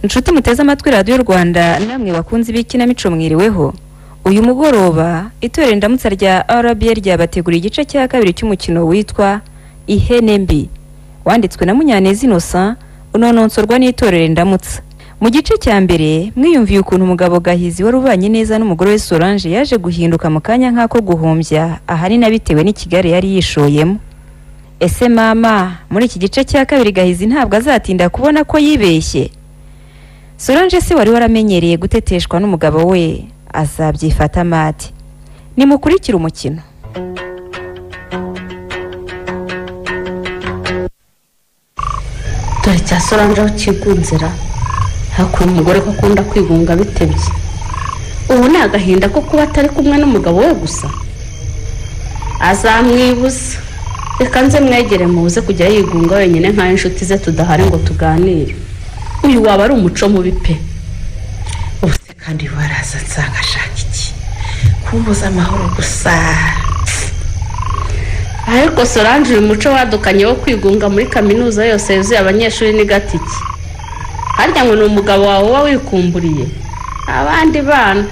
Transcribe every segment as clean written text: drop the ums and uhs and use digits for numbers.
Inshuti muteze amatwi Radiyo Rwanda, namwe bakunzi b'ikinamico, mwiriweho. Uyu mugoroba itorero Indamutsa rya RBA ryabateguriye igice cya kabiri cy'umukino witwa Ihene Mbi, wanditswe na Munyaneza Innocent, unononsorwa n'itorero Indamutsa. Mu gice cya mbere mwiyumviye ukuntu umugabo Gahizi wari ubanye neza n'umugore we Solange yaje guhinduka mu kanya nk'ako guhumbya, ahanini bitewe n'ikigare yari yishoyemo. Ese mama, muri iki gice cya kabiri Gahizi ntabwo azatinda kubona ko yibeshye? Solange se wari waramenyereye guteteshwa n'umugabo we azabyifata amate? Nimukurikire umukino. Dore cya Solange aho kigunzira, hakuye umugore ko akunda kwigunga bitebye. Ubu ni agahinda ko kuba atari kumwe n'umugabo we gusa. Azamwibuza. Reka nze mwegere mubuze kujya yigunga wenyine nk'aho inshuti ze tudahari ngo tuganire. Uyu waba ari umuco mubi pe. Ubuse kandi waraza nsanga ashaka iki? Kumbuza amahoro gusa. Ariko Solange, uyu muco wadukanye wo kwigunga muri kaminuza yose yuzuye abanyeshuri ni gatiki. Harya ngo ni umugabo wawe uba wikumburiye abandi bana?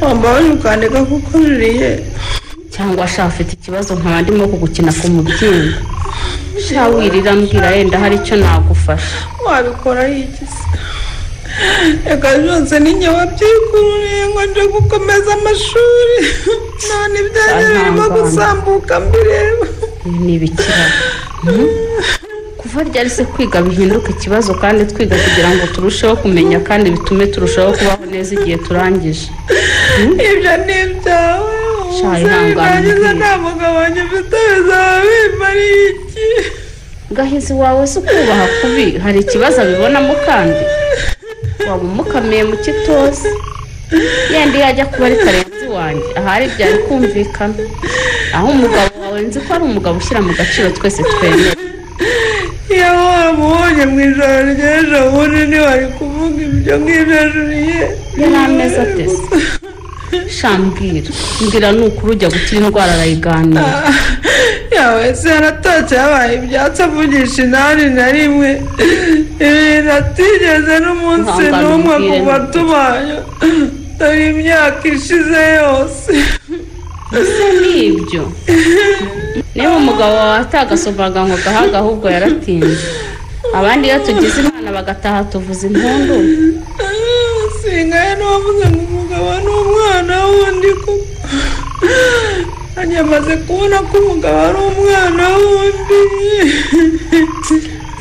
Wambaye ukandika kuko juriye cyangwa sha afite ikibazo nkaba ndimo kugukina ku mubyimba. Sha wirira mbwira, yenda hari icyo nagufasha. Wabikora iki se? Reka byose ni njye wabyikururiye ngo nje gukomeza amashuri, none ibyanjye birimo gusambuka mbireba. Ibi ni ibikira. Kuva ryari se kwiga bihinduka ikibazo, kandi twiga kugira ngo turusheho kumenya kandi bitume turushaho kubaho neza igihe turangije? Ibyo ni ibyawe. Sha ihangane. Ngize nta mugabo wanjye mfite, bizaba bimariye iki? Gahizi wawe si ukubaha kubi, hari ikibazo abibonamo kandi waba umukamiye mu kitozi. Yenda iyo ajya kuba ari Karenzi wanjye ahari byari kumvikana, aho umugabo wawe nzi ko ari umugabo ushyira mu gaciro twese twemera. Iyo wamubonye mu ijoro ry'ejo bundi ntiwari kuvuga ibyo ngibyo juriye. Yari ameze atese? Sha mbwira, mbwira ni ukuri, ujya gukira indwara arayiganira. Yawe se yaratotse yabaye ibyatsi avugisha inani na rimwe, ibintu atigeze n'umunsi n'umwe kuva tubanye, dore imyaka ishize yose. Ese ni ibyo? Niba umugabo wawe atagasomaga ngo gahaga, ahubwo yaratinze. Abandi iyo tugize Imana bagataha tuvuza impundu. Singaye n'uwavuze ngo umugabo ni umwana wundi kuko amaze kubona ko umugabo ari umwana wundi.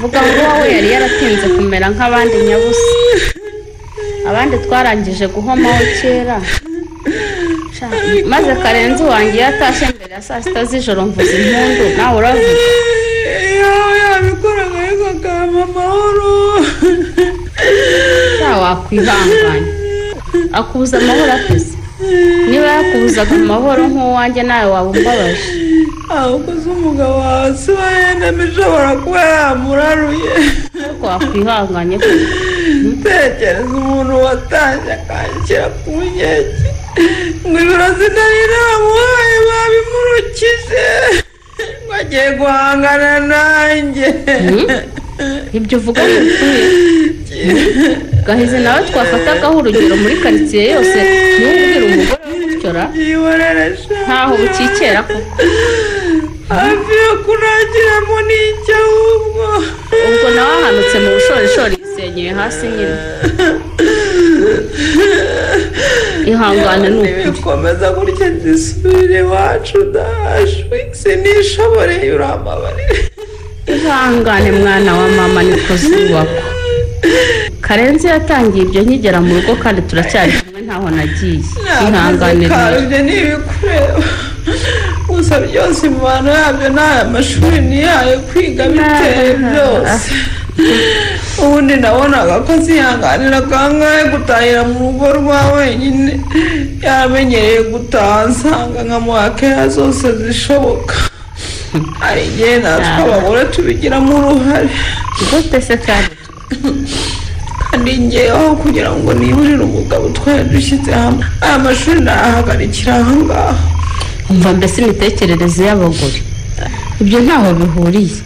Vuga ngo wowe yari yaratinze kumera nk'abandi nyabusa. Abandi twarangije guhomaho kera. Maze Karenzi wanjye iyo atashye mbere ya saa sita z'ijoro mvuza impundu, nawe uravuga. Iyo yabikoraga ariko akampa amahoro. Sha wakwihanganya. Akubuza amahoro atese? Niba yakubuzaga amahoro nk'uwanjye nawe waba umbabaje. Ahubwo se umugabo wawe si we yenda ishobora kuba yamuraruye. Ariko wakwihanganye koko. Tekereza umuntu watashye akanshyira ku nkeke ngo ibirozi nari namuhaye babimurukije, ngo agiye guhangana nanjye. Ibyo uvuga ni ukuri. Gahizi nawe twafatagaho urugero muri karitsiye yose, ntiwubwire umugore we gutyo ra? Ntaho bukikera koko. Hafi yo kunagiramo n'icyo ahubwo. Ubwo nawe ahanutse mu bushorishori yisenyeye hasi nyine. Ihangane ni ukuri. Nibikomeza gutya nzisubire iwacu ndahashwe, sinishoboreye, urambabarire. Ihangane mwana wa mama, niko zubakwa. Karenzi yatangiye ibyo nkigera mu rugo kandi turacyari kumwe ntaho nagiye. Ihangane rero. Ibyo ni ibikureba gusa, byose imvano yabyo ni aya mashuri niyayo kwiga biteye byose. Ubundi nabonaga ko azihanganira kangahe gutahira mu rugo rwa wenyine, yaramenyereye gutaha nsanga nkamuha keya zose zishoboka. Hari igihe natwe abagore tubigiramo uruhare. Gute se kandi? Kandi ngeweho kugira ngo niburire umugabo twari dushyize hamwe, aya mashuri nayahagarikira aha ngaha. Umva mbese imitekerereze y'abagore, ibyo ntaho bihuriye.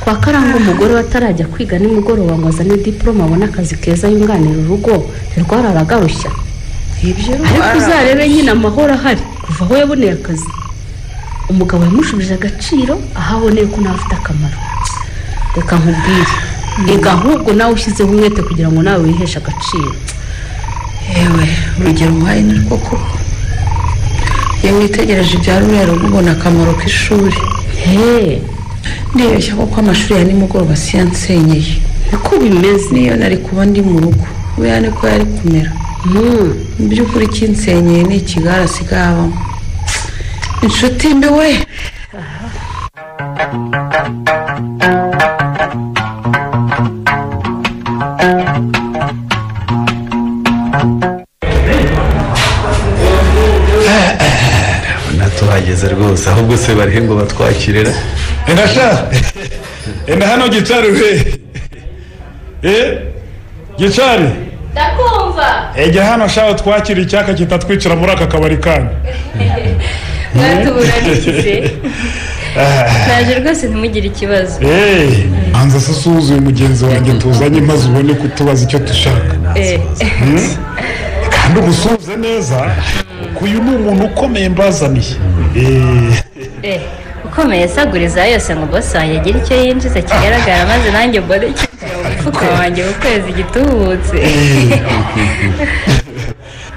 Kwa Karangwa umugore atarajya kwiga nimugoroba ngo azane diplome abone akazi keza yunganira urugo, ntirwararaga rushya. Ariko uzarebe nyine amahoro ahari kuva aho yaboneye akazi. Umugabo yamushubije agaciro aho aboneye ko nawe afite akamaro. Reka nkubwire, iga ahubwo nawe ushyizeho umwete kugira ngo nawe wiheshe agaciro. Yewe urugero uhaye ni rwo koko. Iyo witegereje ibya ruriya rugo ubona akamaro k'ishuri. Ndibeshya koko amashuri ya nimugoroba si yansenyeye. Niko bimeze. Niyo nari kuba ndi mu rugo buriya niko yari kumera. Mu by'ukuri ikinsenyeye ni ikigare asigaye abamo. Inshuti mbi we. Tuhageze rwose ahubwo se barihe ngo batwakirira. Enda sha. Enda hano Gicari we. Gicari. Ndakumva. Ejya hano sha twakira icyaka kitatwicira muri aka kabari kanyu. Mwatuburanishije. Naje rwose ntimugire ikibazo. Anza susuzuye mugenzi wanjye tuzanye maze ubone kutubaza icyo dushaka. Kandi umusubize neza. Uyu ni umuntu ukomeye mbazaniye. Ukomeye saguriza yose ngo boss wanjye agire icyo yinjiza kigaragara maze nanjye mbone ikinjira mu mufuka wanjye mu kwezi gitubutse.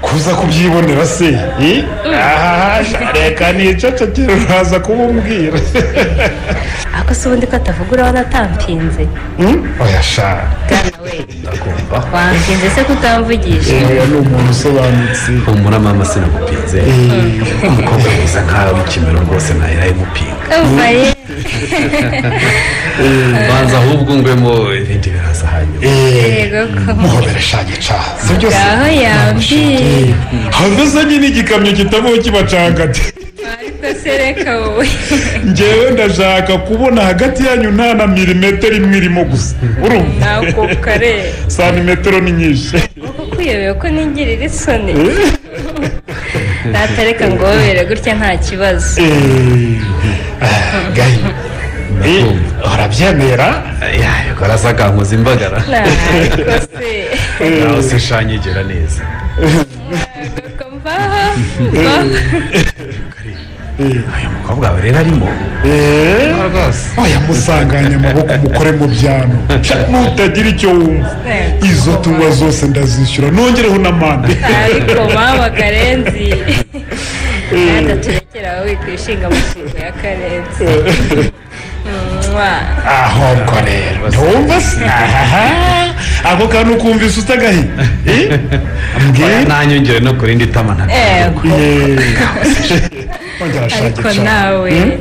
Kuza kubyibonera se? Aha reka nicecekere uraza kubumbwira. Ako se ubundi ko atavuga urabona atampinze. Oya sha. Bwana we. Ndakumva. Wampinze se kutamvugisha? Oya ni umuntu usobanutse. Humura mama sinagupinze. Umukobwa mwiza nkawe w'ikimero rwose ntahera imupinga. Umva ye. Banza ahubwo ngwemo ibindi biraza hanyuma. Yego ko. Muhobere sha Gica. Sibyo se? Ngaho yambi. Haveze nyine igikamyo kitabaho kibacangate. Ariko se reka wowe. Njyewe ndashaka kubona hagati yanyu nta na milimetero imwe irimo gusa. Urumva? Ntabwo kare. Santimetero ni nyinshi. Kuko kwiyobewe ko ningirira isoni. Natareka ngobere gutya nta kibazo. Gayi. Urabyemera? Yego arasa nkoza imbagara. Ntabwo se. Nawe se shanyegera neza. Uyu mukobwa wawe rero arimo. Oya musanganye amaboko mukore mu byano. Nutagira icyo wumva. Izo tunywa zose ndazishyura nongereho n'amande. Ariko mama Karenzi. Nanda turekera wowe wikwishinga amashinga ya Karenzi. Ahubwo rero ntumva se? Ako kantu ukumvise utagahiye. Mbwira nanyongere no kurindi tama ntabwo. Ariko nawe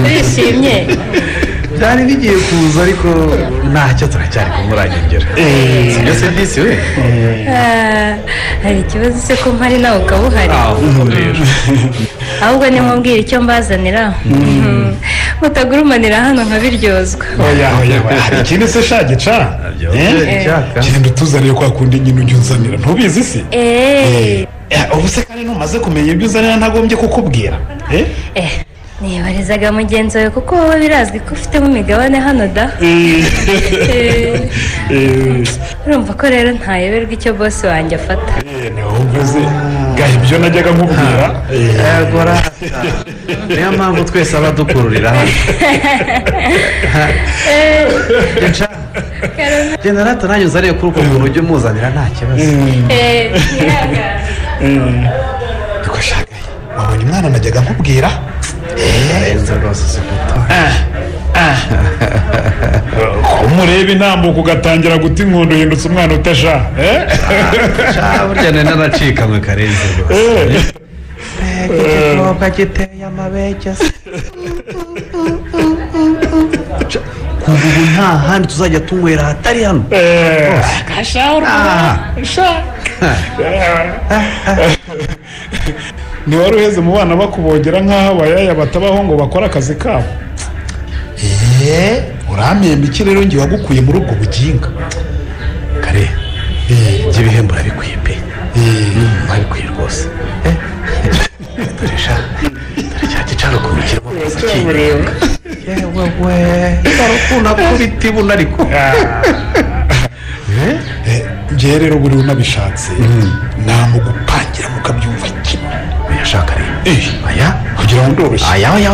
urishimye. Byari bigiye kuza ariko ntacyo turacyari kumuranyongera. Sibyo se disi we? Hari ikibazo se ko mpari nawe ukaba uhari? Ahubwo nimubwira icyo mbazanira. Mutagurumanira hano nkabiryozwa. Oya oya hari ikindi se sha Gica? Genda utuzanire kwa kundi nyine ujya unzanira ntubizi se? Ubu se kandi ntumaze kumenya ibyo uzanira ntagombye kukubwira. Nibarizaga mugenzi wawe kuko wowe birazwi ko ufitemo imigabane hano da. Urumva ko rero ntayoberwa icyo boss wanjye afata. Ntiwumve gahe ibyo najyaga nkubwira. Yego rata. Niyo mpamvu twese aba dukururira hano. Genda rata nanjye uzariye kuri uko kuntu ujya umuzanira nta kibazo. Niko shagaye. Wabonye umwana najyaga nkubwira? Karenzi rwose si guto. Umureba intambuko ugatangira guta inkondo uhindutse umwana utasha. Burya nari naracikanywe Karenzi rwose. Igikobwa giteye amabengeza. Kuva ubu nta handi tuzajya tunywera hatari hano. Ntiwari uheze mu bana bakubogera nk'aho abayaya batabaho ngo bakore akazi kabo. Urampemba iki rero ngiye wagukuye muri ubwo buginga? Kare, ibyo bihembo urabikwiye pe. Urabikwiye rwose. Dore sha, dore cya gicaro ukuntu kirimo Uracyamureba yewe we urukundo akubita ibuno ariko ngewe rero buri unabishatse namugupangira mukabyumva kimwe. Uyashaka rero aya kugira ngo ndoroshye aya oya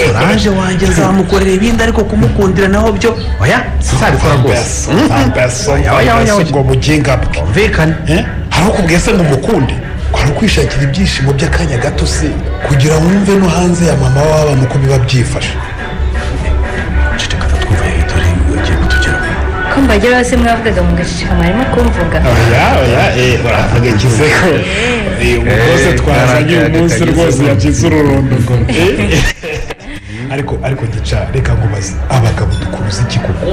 Solange wanjye nzamukorera ibindi ariko kumukundira naho byo oya sinzabikora rwose. Oya ubwo buginga bwe bwumvikane. Hari ukubwiye se ngo umukunde kwari ukwishakira ibyishimo by'akanya gato se kugira wumve no hanze ya mama w'abana uko biba byifashe. Ceceka twumva dore ugiye kutugeraho. Ko mbagera hose mwavugaga mugaceceka mwarimo kumvuga. Oya oya uravuga ikize ko umukozi twazanye uyu munsi rwose yagize ururondogoro. Ariko gica reka nkubaze abagabo dukuruza iki koko?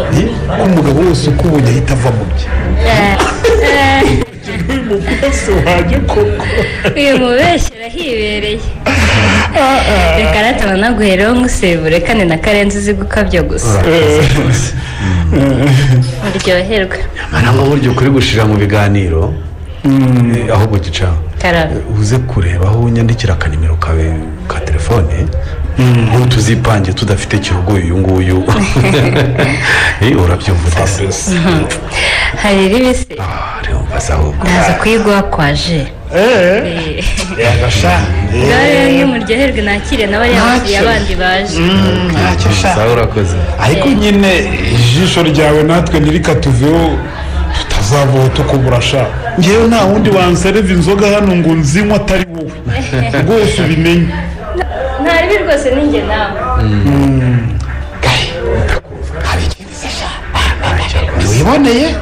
Ko umugabo wose ukubonye ahita ava mu bye. Uyu mukozi wanjye koko uyu mubeshyira hibereye. Reka rataba naguhereho nkusebure kane na Karenzi uzi gukabya gusa. Uryoherwe. Nyamara ngo buryo kuri gushira mu biganiro ahubwo gica uze kureba aho unyandikira akanimero kawe ka telefone nk'ubu tuzipange tudafite kirugo uyu nguyu. Urabyumva ute? Hari ribise ndaza kuyiguha kwaje. Yagasha ngaho muryoherwe nakire n'abariya bakiriya bandi baje. Ntacyo sha urakoze. Ariko nyine ijisho ryawe natwe ntirikatuveho tutazavaho tukubura sha. Ngewe nta wundi wansereva inzoga hano ngo nzinywe atari wowe rwose ubimenye. Nta ribi rwose ninjye nawe. Hari ikindi se sha ntiwiboneye?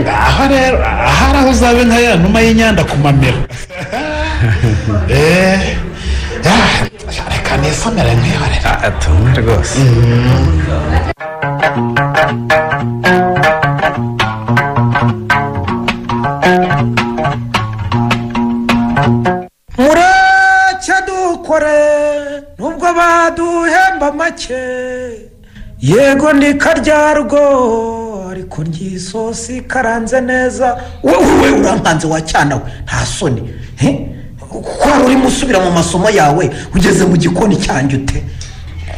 Ngaho rero ahari aho uzabe nka ya numa y'inyanda kumamera. Reka nisomere nkihorera. Tumwe rwose. Mureke dukore nubwo baduhemba make yego ni karyarwo ariko isosi ikaranze neza. Wowe urampanze wa cyana we nta soni kuko wari urimo usubira mu masomo yawe ugeze mu gikoni cyanjye ute?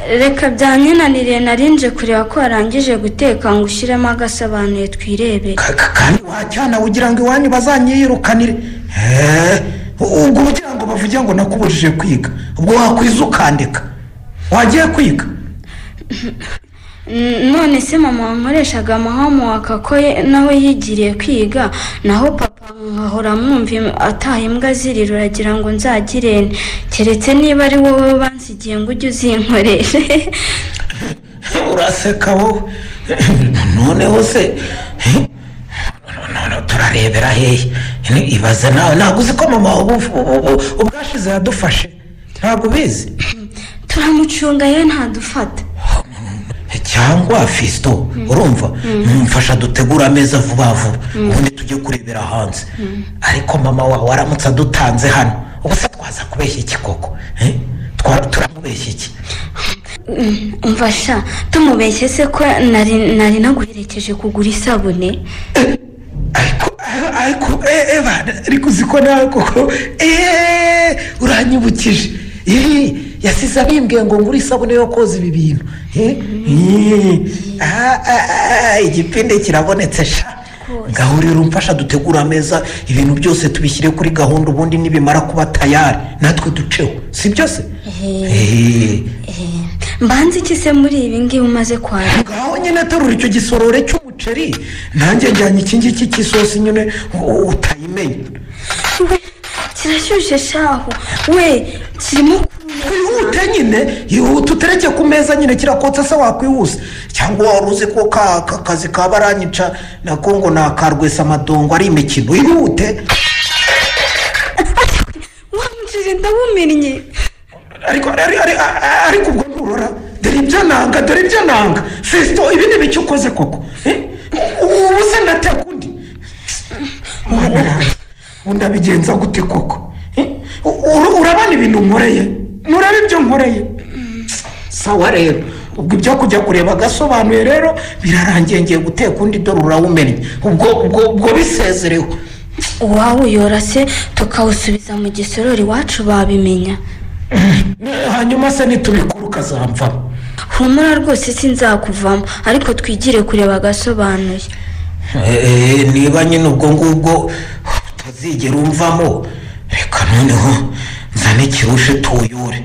Reka byanyananiriye narinje kureba ko warangije guteka ngo ushyiremo agasobanuye twirebere. Kandi wa cyana ugira ngo iwanyu bazanyiyirukanire ubwo ugira ngo bavuge ngo nakubujije kwiga ubwo wakwiza ukandika wagiye kwiga. None se mama wankoreshaga amahomework ko nawe yigiriye kwiga naho papa nkahora mwumva ataha imbwa zirira uragira ngo nzagirene keretse niba ari wowe bansigiye ngo ujye uzinkorere. Uraseka wowe noneho se turarebera hehe? Ibaze nawe ntabwo uzi ko mama ubwashize yadufashe ntabwo ubizi? Turamucunga yewe ntadufata. Cyangwa Fiston urumva mumfasha dutegura ameza vuba vuba ubundi tujye kurebera hanze. Ariko mama wawe aramutse adutanze hano ubwo se twaza kubeshya iki koko? Turamubeshya iki? Umfasha tumubeshye se ko nari naguherekeje kugura isabune. Ariko eba ariko uzi ko nawe koko uranyibukije yasize abimbwiye ngo ngure isabune yo koza ibi bintu. Igipindi kirabonetse sha. Ngaho rero umfasha dutegura ameza ibintu byose tubishyire kuri gahunda ubundi nibimara kuba tayari natwe duceho si byose? Mbanze iki se muri ibi ngibi umaze kwara? Ngaho nyine terura icyo gisorore cy'umuceri nanjye njyanye iki ngiki cy'isosi nyine utayimenya. Kirashyushye shaho we kirimo kwihute nyine yihuta utereke ku meza nyine kirakotsa se wakwihuse cyangwa wari uzi ko kazi ka baranyica nako ngo nakarwesa amadongo ari imikino ihute. Wa muceri ndawumennye. Ariko ubwo nturora dore ibyo nanga Fiston ibi ni ibiki ukoze koko? Ubu se ndateka undi undi abigenza gute koko? Urabona ibintu nkoreye nuraba ibyo nkoreye. Sawa rero ubwo ibyo kujya kureba agasobanuye rero birarangiye ngiye guteka undi dore urawumennye ubwo bisezereho. Uwawuyora se tukawusubiza mu gisorori iwacu babimenya. Hanyuma se nitubikora ukazamvamo? Humura rwose sinzakuvamo, ariko twigire kureba agasobanuye. Niba nyine ubwo ngubwo utazigera umvamo, reka noneho nzane ikirushe tuyure.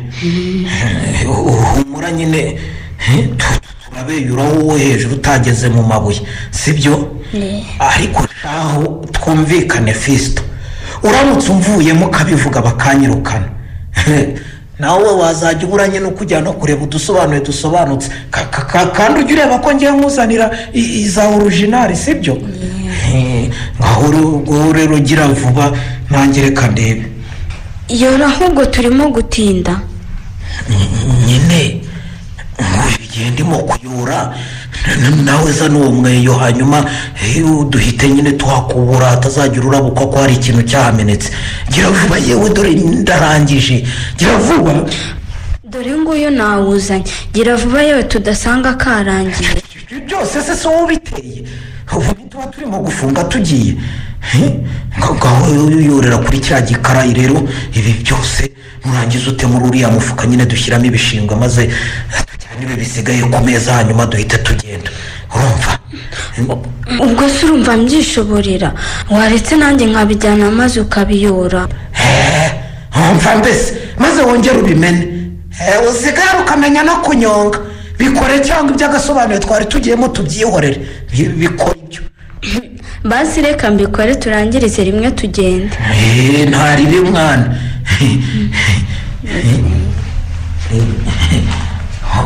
Humura nyine turabeyura wowe hejuru utageze mu mabuye, sibyo? Ariko shaho twumvikane Fisito, uramutse umvuyemo ukabivuga bakanyirukana, nawe wazajya uburanye no kujya no kureba udusobanuye dusobanutse, kandi ujya ureba ko ngiye nkuzanira iza orujinari, sibyo? Ngaho rero gira vuba nanjye reka ndebe. Yora ahubwo turimo gutinda nyine, igihe ndimo kuyora nawe zana uwo mweyo, hanyuma duhite nyine tuhakubura hatazagira urabukwa ko hari ikintu cyahamenetse. Gira vuba yewe, dore ndarangije, gira vuba. Dore nguyu nawuzanye, gira vuba yewe tudasanga karangiye. Byose se si wowe ubiteye? Ubu tuba turimo gufunga tugiye. Ngaho yorera kuri cya gikarayi rero, ibi byose nurangiza ute muri uriya mufuka nyine dushyiramo ibishingwe, maze tujyane ibi bisigaye ku meza, hanyuma duhite tugenda. Urumva? Ubwo se urumva mbyishoborera? Waretse nanjye nkabijyana maze ukabiyora. Umva mbese, maze wongere ubimene, usigare ukamenya no kunyonga. Bikore cyangwa iby'agasobanuye twari tugiyemo tubyihorere, bikore ibyo. Basi reka mbikore turangirize rimwe tugende. Ntaribi mwana.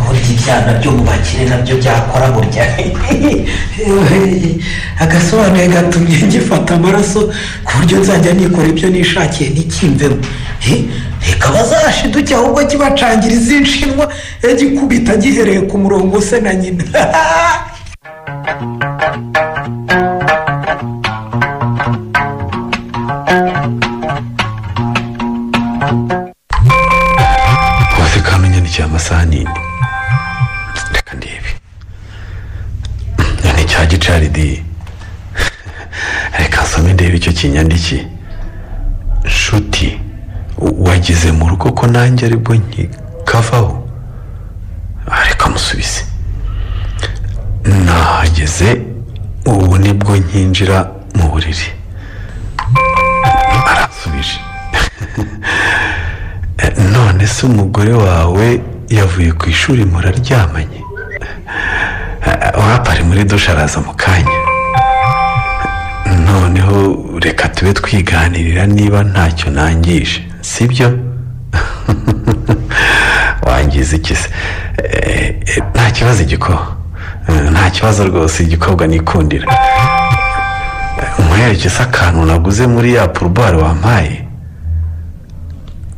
Burya ibyana byo mu bakire nabyo byakora burya. Agasobanuye gatumye ngifata amaraso ku buryo nzajya nikora ibyo nishakiye ntikimvemo. Reka bazashiduke ahubwo kibacangira izinshinwa gikubita gihereye ku murongo se na nyina. Wase kamenyandikiye amasaha nini, reka ndebe. Ni cya gicaridi, reka nsome ndebe icyo kinyandikiye. Nshuti, wageze mu rugo ko nanjye aribwo nkikavaho? Reka musubize. Nahageze ubu nibwo nkinjira mu buriri. Aransubije. None se umugore wawe yavuye ku ishuri muraryamanye? Wapari muri dushe araza mu kanya. Noneho reka tube twiganirira niba ntacyo nangije, sibyo? Wangiza iki se? Nta kibazo igiko, nta kibazo rwose, igikobwa nikundira. Nkwereke se akantu naguze muri ya purubare wampaye?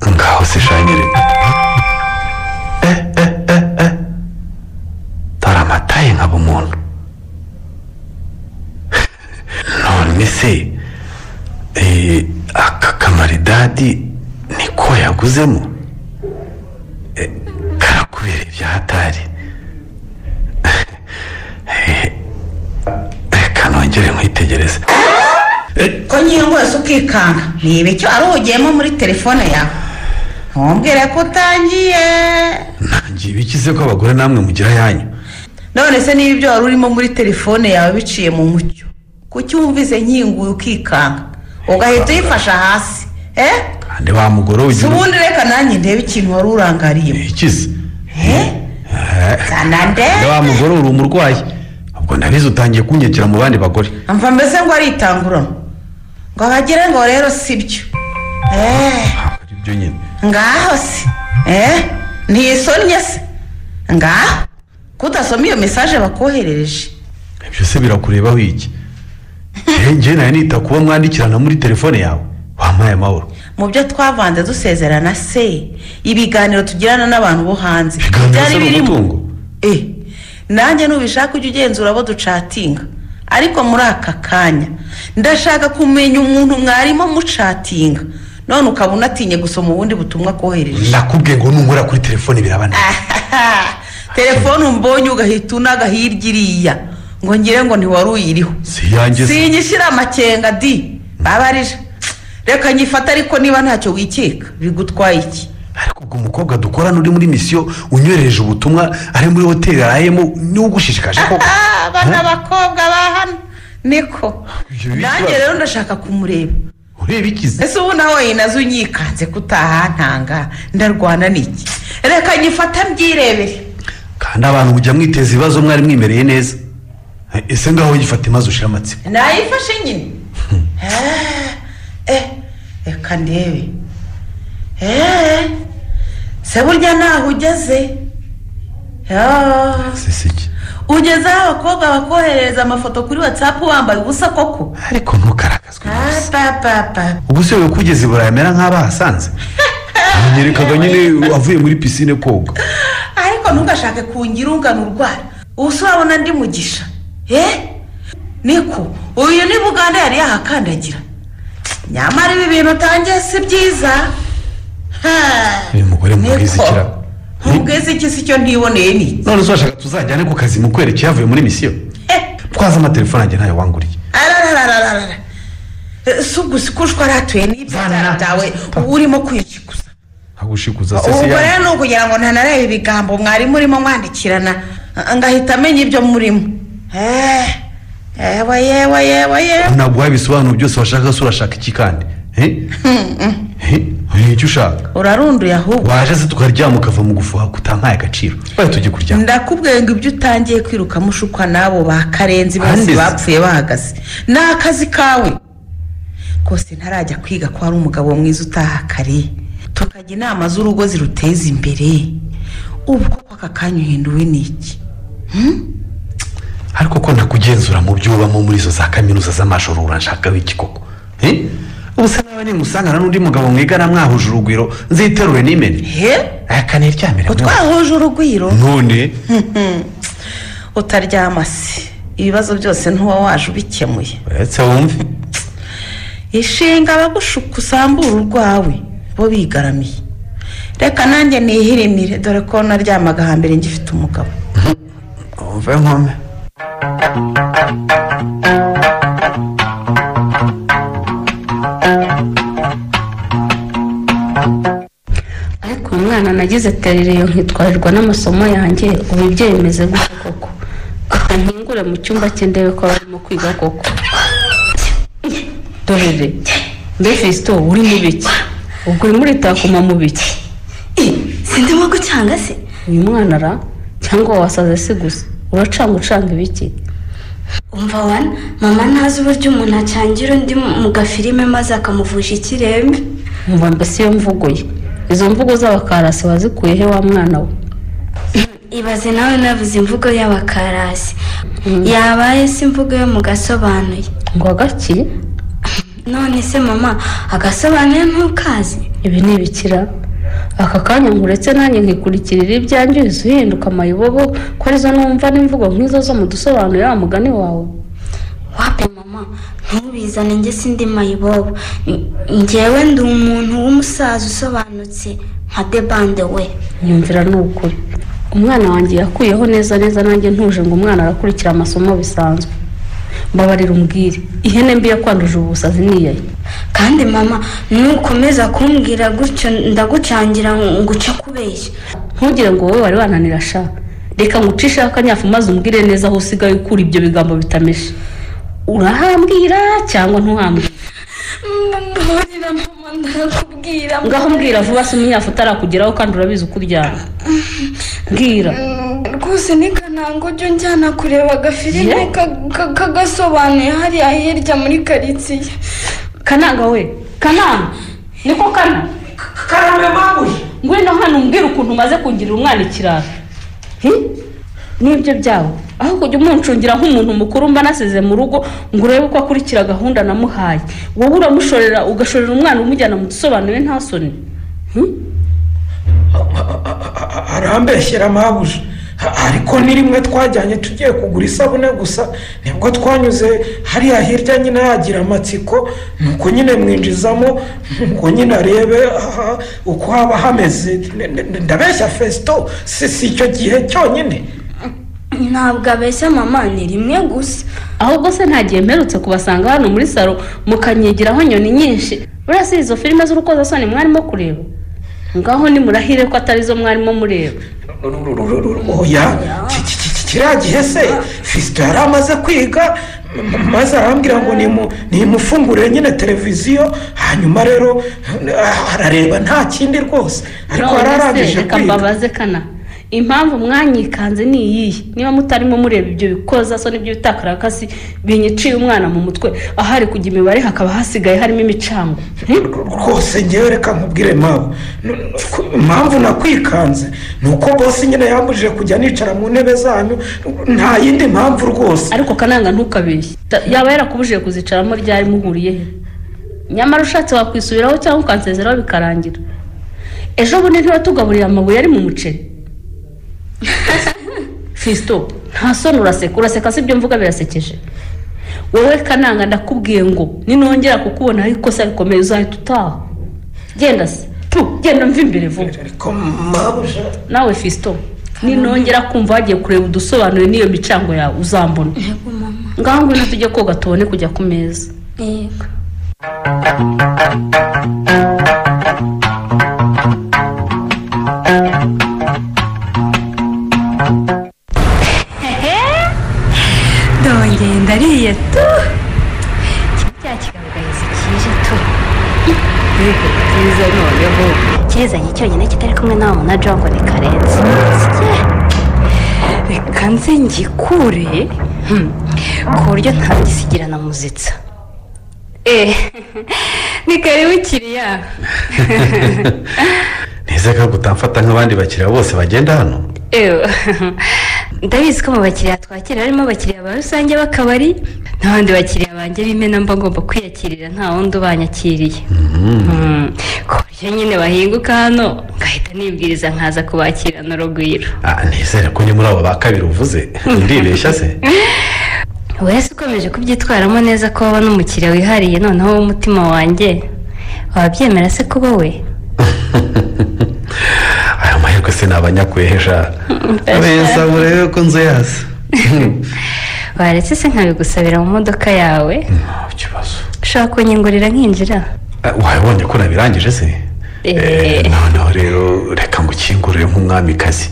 Ngaho se shanyire. Dore amataye nkaba umuntu. None se aka kamaridadi niko yaguzemo? Karakubereye ibya hatari. Reka nongere nkwitegereze. Ko nyiyo wese ukikanga ni ibicyo ari ugiyemo muri telefone yawe, ntumbwire ko utangiye. Ntangiye ibikize ko abagore namwe mugira yanyu. None se niba ibyo wari urimo muri telefone yawe biciye mu mucyo, kuki wumvise nkinguye ukikanga ugahita uyifasha hasi? Kandi wa mugore ugira ubundi reka nanjye ndebe ikintu wari urangariyemo. Ikize zana ndebe. Wa mugore uri umurwayi, ubwo ndabizi utangiye kunyekera mu bandi bagore. Amva mbese ngo aritangurana ngo abagire ngo rero sibyo. Ibyo nyine ngaho se ntisonnye se? Ngaho kudasoma iyo message bakoherereje. Ibyo se birakurebaho iki? Njye nayo nita kuba mwandikirana muri telefone yawe, wampaye amahoro. Mu byo twavanze dusezerana se, ibiganiro tugirana n'abantu bo hanze byari birimo. Nanjye nubishaka ujye ugenzura abo ducatinga, ariko muri aka kanya ndashaka kumenya umuntu mwarimo mucatinga, none ukaba unatinye gusoma ubundi butumwa kohereje. Nakubwiye ngo nunkora kuri telefone birabana. Telefone umbonye ugahita unaga hirya iriya ngo ngire ngo ntiwari uyiriho. Sinyishyira amakenga di babarije. Reka nyifata, ariko niba ntacyo wikeka bigutwaye iki? Ariko Ariko ubwo umukobwa dukorana uri muri misiyo unyohereje ubutumwa ari muri hoteli arayemo niwe ugushishikaje koko? Abana bakobwa ba hano niko. Nanjye rero ndashaka kumureba. Ureba ikize? Ese ubu nawe yinaze unyikanze kutahantanga ndarwana n'iki? Reka nyifata mbyirebere. Kandi abantu mujya mwiteza ibibazo mwari mwimereye neza. Ese ngaho yifata maze ushira amatsiko. Nayifashe nyine. Reka ndebe. Se burya naho ugeze? Sisiki. Ugeze aho abakobwa bakoherereza amafoto kuri WhatsApp wambaye ubusa koko? Ariko ntukarakazwe. Ubu se kugeze burayamera nk'abahasanze. Nyerekaga nyine avuye muri piscine koga. Ariko ntugashake kungira ungana urwara. Ubu urabona ndi mugisha. Niko uyu ni Buganda yari yahakandagira. Nyamara ibi bintu utangiye si byiza. Uyu mugore mubwiza ikira. Mubwiza iki si cyo ntiboneye ni. None se washaka tuzajyane ku kazi mu kwerekeye yavuye muri misiyo? Twaza amatelefone yanjye ntayo wanguriye. Ararararara. Sugushwa aratuye n'ibyara byawe urimo kwishikuza. Hagushikuza se si. Ubwo rero no kugira ngo ntanarebe ibigambo mwari murimo mwandikirana ngahita amenya ibyo murimo. Yewe yewe yewe. Ntabwo wabisobanura byose washaka se urashaka iki kandi? Icyo ushaka. Urarunduye ahubwo. Waje se tukaryama ukava mu gufuha kutampaye agaciro. Baye tujye kuryama. Ndakubwiye ngo ibyo utangiye kwiruka mushukwa nabo ba Karenzi bose bapfuye bahagaze. Ni akazi kawe. Kose ntarajya kwiga ko hari umugabo mwiza utaha kare. Tukajya inama z'urugo ziruteza imbere. Ubwo aka kanya uhinduwe n'iki? Ariko ko ntakugenzura mu byo ubamo muri izo za kaminuza z'amajoro uranshaka w'iki koko? Ubu se nawe nimusangana n'undi mugabo mwigana mwahuje urugwiro nziterure n'imene. Aka niryamire. Twahuje urugwiro? None utaryama se ibibazo byose ntuba waje ubikemuye. Uretse wumve. Ishinga abagushuka usambura urwawe bo bigaramiye. Reka nanjye nihirimire dore ko naryamaga hambere ngifite umugabo. Umve nkome. Ariko umwana nagize terere nkitwarirwa n'amasomo yanjye ubu ibyo bimeze gute koko? Nkingure mu cyumba cye ndebe ko barimo kwiga koko. Dorere mbe Fiston uri mu biki? Ubwo uri muri takuma mu biki? Sindimo gucanga se? Uyu mwana ra cyangwa wasaze se gusa uracanga ucanga ibiki? Umva wana mama ntazi uburyo umuntu acangira undi mu gafilime maze akamuvusha ikirembe. Umva mbese iyo mvugo ye izo mvugo z'abakarasi wazikuye he wa mwana we? Ibaze nawe navuze imvugo y'abakarasi. Yabaye se imvugo yo mu gasobanuye. Ngo agaki? None se mama agasobanuye ntukazi? Ibi ni ibikira. Aka kanya nkuretse nanjye nkikurikirira ibyanjye uhinduka amayibobo ko arizo numva n'imvugo nk'izo zo mu dusobanuye wa mugani wawe. Wape mama ntubizane njye sindi mayibobo. Njyewe ndi umuntu w'umusaza usobanutse nka debande we. Nyumvira ni ukuri. Umwana wanjye yakuyeho neza neza nanjye ntuje ngo umwana arakurikira amasomo bisanzwe. Mbabarira umbwire ihene mbi yakwanduje ubusazi niyaye. Kandi mama nukomeza kumbwira gutyo ndagucangira nguce kubeshya. Ntugire ngo wowe wari wananira sha. Reka ngucishe akanyafu maze umbwire neza aho usigaye ukura ibyo bigambo bitameshe. Urahambwira cyangwa ntuhambwira? Mbabarira mama ndakubwira. Ngaho mbwira vuba se umunyafu utarakugeraho kandi urabizi uko uryama. Mbwira. Rwose ni Kananga ujya unjyana kureba agafilime kagasobanuye hariya hirya muri karitsiye. Kananga we, Kananga, niko Kana. Karame mabuye. Ngwino hano umbwire ukuntu umaze kungirira umwana ikirara. Nibyo byawe. Aho kujya umuncungira nk'umuntu mukuru mba nasize mu rugo ngo urebe uko akurikira gahunda namuhaye. Wowe uramushorera ugashorera umwana umujyana mu dusobanuye nta soni. Arambeshyera mabuja. Ariko ni rimwe twajyanye tugiye kugura isabune gusa nibwo twanyuze hariya hirya nyine yagira amatsiko nuko nyine mwinjizamo ngo nyine arebe uko haba hameze. Ndabeshya Fiston si icyo gihe cyonyine. Ntabwo abeshya mama ni rimwe gusa. Ahubwo se nta gihe mperutse kubasanga hano muri salo mukanyegeraho nyoni nyinshi. Buriya si izo filime z'urukozasoni mwarimo kureba? Ngaho nimurahire ko atari zo mwarimo mureba. Oya, kiriya gihe se Fisito yari amaze kwiga, maze arambwira ngo nimufungurire nyine televiziyo, hanyuma rero arareba nta kindi rwose, ariko yararangije reka kwiga. Mbabaze kana, impamvu mwanyikanze ni iyihe? Niba mutarimo mureba ibyo bikoza so n'ibyo bitakarakasi binyiciye umwana mu mutwe, ahari kujya imibare hakaba hasigaye harimo imicango. Rwose ngewe reka nkubwire mawe, impamvu nakwikanze ni uko bose nyine yambujije kujya nicara mu ntebe zanyu, nta yindi mpamvu rwose. Ariko Kananga ntukabeshye, yaba yarakubujije kuzicaramo ryari muhuriye he? Nyamara ushatse wakwisubiraho cyangwa ukansezeraho bikarangira. Ejo bundi ntiwatugaburira amabuye ari mu muceri. Fisito, nta soni uraseka, uraseka si ibyo mvuga birasekeje. Wowe Kananga ndakubwiye ngo ninongera kukubona ariko ikosa rikomeye uzahita utaha. Genda se, tu genda mva imbere vuba. Ariko mabuja. Nawe Fisito, ninongera kumva wagiye kureba udusobanuro n'iyo micango yawe uzambona. Yego mama. Ngaho ngwino tujye koga tubone kujya ku meza. Yego. Ndongeye ndariye tu. Cya kigarugahizi kije tu. Mbega byiza noneho. Kizanye cyonyine kitari kumwe na wa Jongo ni Karenzi. Reka nze ngikure ku buryo ntagisigira na muzitsa. Ni karibu kiriya. Nizeka gutamfata nk'abandi bakiriya bose bagenda hano. Ndabizi ko mu bakiriya twakira harimo abakiriya ba rusange b'akabari n'abandi bakiriya banjye b'imena mba ngomba kwiyakirira nta wundi ubanyakiriye. Ku buryo nyine bahinguka hano ngahita nibwiriza nkaza kubakirana urugwiro. Nizere ko ni muri abo ba kabiri uvuze, ndibeshya se? Wese ukomeje kubyitwaramo neza ko waba n'umukiriya wihariye noneho w'umutima wanjye, wabyemera se kuba we? Aya mahirwe se ni abanyakwehesha abeza murebe ko nzu yaza. Waretse se nkabigusabira mu modoka yawe? Nta kibazo. Ushobora kunyingurira nkinjira? Wabonye ko nabirangije se? Noneho rero reka ngukingurire nk'umwamikazi.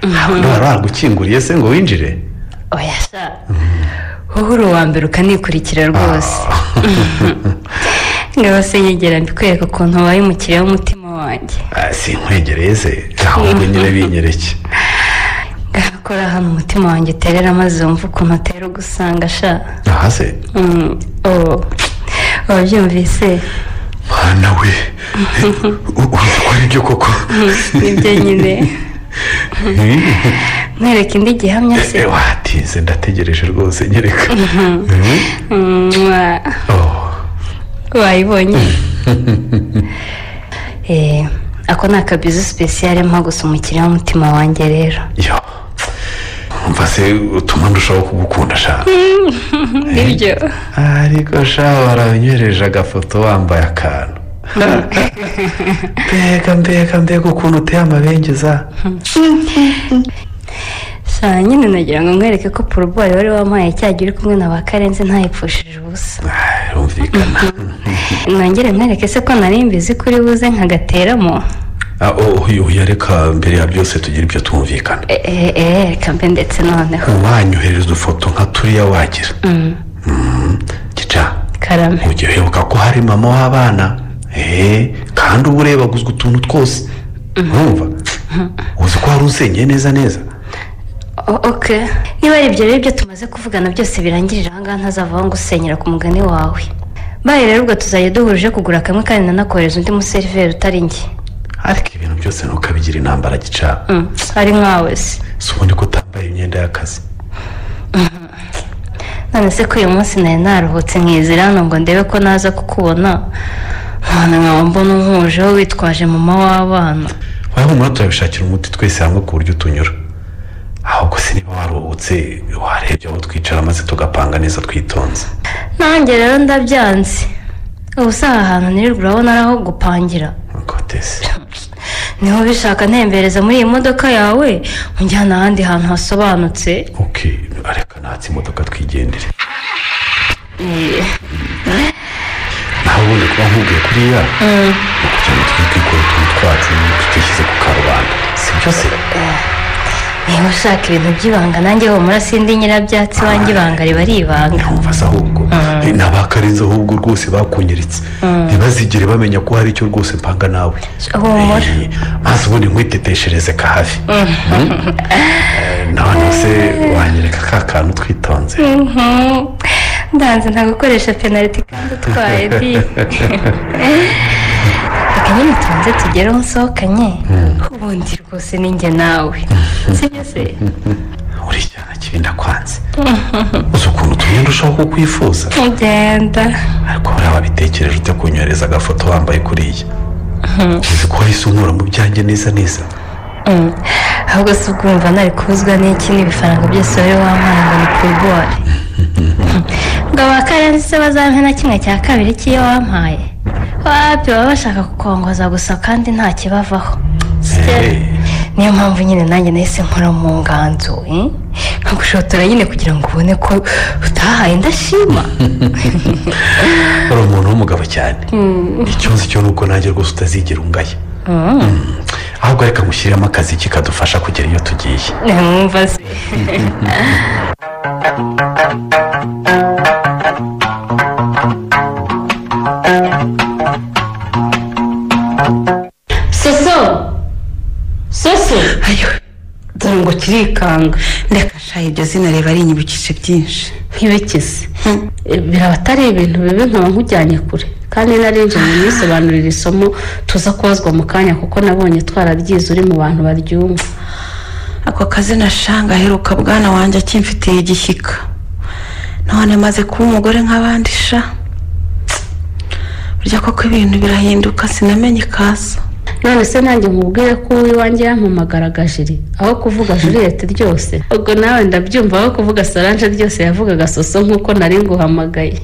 Ntabwo wagukinguriye se ngo winjire? Oya sha, wowe uri uwa mbere ukanikurikira rwose. Ngaho se nyegera mbikwereka ukuntu wabaye umukiriya w'umutima wanjye. Sinkwegereye se, ahubwo nyine binyereke. Ngakora hano umutima wanjye uterera maze wumve ukuntu utera ugusanga sha. Aha se? Wabyumvise? Mwana we, uzi ko ari byo koko? Nibyo nyine. Mwereka indi gihamya se? Watinze ndategereje rwose, nyereka. Wayibonye? Ako ni akabizu sipesiyare mpa gusa umukiriya w'umutima wanjye rero. Yo, umva se utuma ndushaho kugukunda sha. Nibyo. Ariko sha waranyohereje agafoto wambaye akantu. Mbega mbega mbega ukuntu uteye amabengeza. Sha nyine nagira ngo nkwereke ko porobwari wari wampaye cyagiye uri kumwe na ba Karenzi ntayipfushije ubusa. Birumvikana. Nongere nkwereke se ko nari mbizi kuri buze nkagateramo. Oya reka mbere ya byose tugira ibyo twumvikana. Reka mbe ndetse noneho. Wanyohereza udufoto nka turiya wagira. Gica. Karame. Ujye wibuka ko hari mama w'abana. Kandi uba urebaguzwa utuntu twose. Ntumva? Uzi ko wari usenyeye neza neza. Ok, niba ari ibyo rero ibyo tumaze kuvugana byose birangirira aha ngaha ntazavaho ngo usenyera ku mugani wawe. Baye rero ubwo tuzajya duhurije kugura kamwe kandi nanakohereza undi museriveri utari njye. Ariko ibintu byose ntukabigira intambara gica. Ari nkawe se. Si ubundi ko utambaye imyenda y'akazi. None se ko uyu munsi nari naruhutse nkizira hano ngo ndebe ko naza kukubona, none nkaba mbona unkujeho witwaje mama w'abana. Wowe humura turabishakira umuti twese hamwe ku buryo tunyura. Ahubwo se niba waruhutse warebye aho twicara maze tugapanga neza twitonze. Nanjye rero ndabyanze. Ubu se aha hantu nirirwa urabona ari aho gupangira. Kotese. Niho ubishaka ntembereza muri iyi modoka yawe unjyana ahandi hantu hasobanutse. Ok, reka natse imodoka twigendere. Naho ubundi kuba nkubwiye kuriya ni ukugira ngo tujye twikora utuntu twacu tutishyize ku karubanda, si byo se? Niba ushaka ibintu by'ibanga nanjye humura sindi nyirabyatsi wanjye, ibanga riba ari ibanga. Ntumva se ahubwo n'abakarenze ahubwo rwose bakunyiritse, ntibazigere bamenya ko hari icyo rwose mpanga nawe. Humura maze ubundi nkwiteteshereze kahafi. None se wanyereka ka kantu twitonze? Ndanze ntagukoresha penaliti kandi utwaye di. Reka nyine tubanze tugereho nsohokanye, ubundi rwose ninjye nawe, sibyo se? Uri cyane kibi ndakwanze, uzi ukuntu tumwe ndushaho kukwifuza. Ugenda ariko buriya wabitekereje ute kunyohereza agafoto wambaye kuriya? Uzi ko wahise unkura mu byanjye neza neza. Ahubwo si ubwumva nari kubuzwa n'iki n'ibifaranga byose wari wampaye ngo ni kurware ngo abakarenzi se bazampe na kimwe cya kabiri cy'iyo wampaye? Wabyo baba bashaka kukongoza gusa kandi nta kibavaho. Niyo mpamvu nyine nanjye nahise nkora mu nganzo nkagushotora nyine kugira ngo ubone ko utahaye ndashima. Uri umuntu w'umugabo cyane. Icyo nzi cyo ni uko nanjye rwose utazigera ungaya. Ahubwo reka ngushyiremo akazi kikadufasha kugera iyo tugiye. Mwumva se? Soso soso, dore ngo kirikanga. Ndeka sha, iryo zina riba rinyibukije byinshi. Nk'ibikize biraba atari ibintu bibi nkaba nkujyanye kure, kandi narinje mu mwisobanurira isomo tuza kubazwa mu kanya kuko nabonye twararyize uri mu bantu baryumva. Ako kazina shanga aheruka bwana wanjye akimfitiye igishyika, none maze kuba umugore nk'abandi sha. Burya koko ibintu birahinduka sinamenye ikaza. None se nanjye nkubwire ko uwiwanjye yampamagaraga Jiri aho kuvuga Juliette ryose? Ubwo nawe ndabyumva, aho kuvuga Solange ryose yavugaga Soso nk'uko nari nguhamagaye.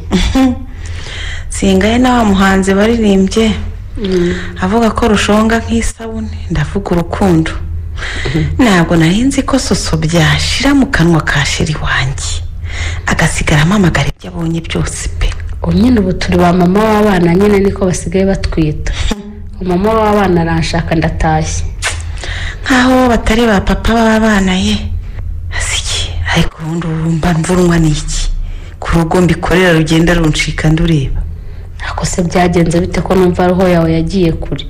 Singaye na wa muhanzi baririmbye avuga ko rushonga nk'isabune, ndavuga urukundo. Ntabwo nari nzi ko Soso byashira mu kanwa ka Sheri wanjye agasigara ampamagara ibyo abonye byose pe. Nyine ubu turi ba mama w'abana nyine niko basigaye batwita. Mama w'abana aranshaka ndatashye. Nkaho batari ba papa b'abana ye. Asiki ariko ubundi urumva mvurunwa n'iki? Ku rugo mbikorera rugenda runcika ndureba. Ako se byagenze bite ko numva roho yawe yagiye kure?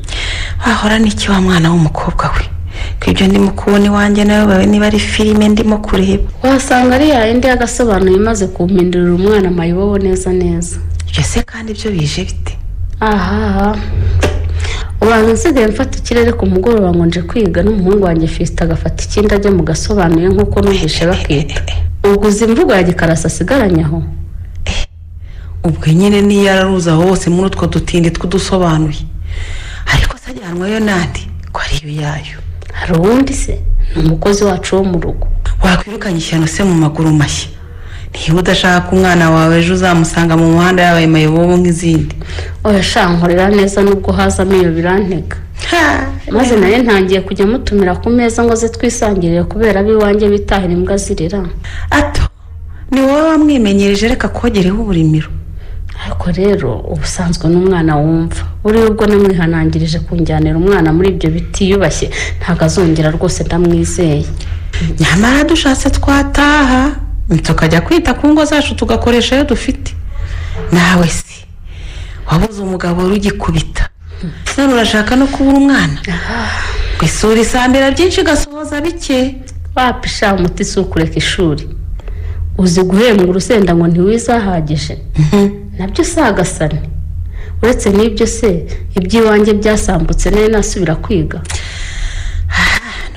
Wahora n'iki wa mwana w'umukobwa we? Ko ibyo ndimo kubona iwanjye nawe bawe niba ari filime ndimo kureba. Wasanga ari yayindi y'agasobanuye imaze kumpindurira umwana mayibobo neza neza. Ibyo se kandi ibyo bije bite? Aha ubanza nsigaye mfata ikirere ku mugoroba ngo nje kwiga n'umuhungu wanjye Fisita agafata ikindi ajya mu gasobanuye nk'uko numvise bakita. Ubwo uzi imvugo ya gikarasa asigaranye aho? Ubwo nyine niyo yararuza hose muri utwo dutindi tw'udusobanuye, ariko se ajyanwayo nandi ko ariyo yayo? Hari uwundi se? Ni umukozi wacu wo mu rugo. Wakwirukanye ishyano se mu maguru mashya? Niba udashaka umwana wawe ejo uzamusanga mu muhanda yabaye mayibobo nk'izindi. Oya sha, nkorera neza nubwo hazamo iyo birantega. Maze nayo ntangiye kujya mutumira ku meza ngo ze twisangirire kubera ab'iwanjye bitahira imbwa zirira. Ato ni wowe wamwimenyereje, reka kogereho uburimiro. Ariko rero ubusanzwe n'umwana wumva, buriya ubwo namwihanangirije kunjyanira umwana muri ibyo biti yubashye ntabwo azongera rwose, ndamwizeye. Nyamara dushatse twataha tukajya kwita ku ngo zacu tugakoresha ayo dufite. Nawe se wabuze umugabo rugikubita, none urashaka no kubura umwana? Ku isura isambira byinshi igasohoza bike. Wapisha umuti si ukureka ishuri, uzi guhembwa urusenda ngo ntiwizahagije nabyo si agasane. Uretse n'ibyo se iby'iwanjye byasambutse nayo nasubira kwiga.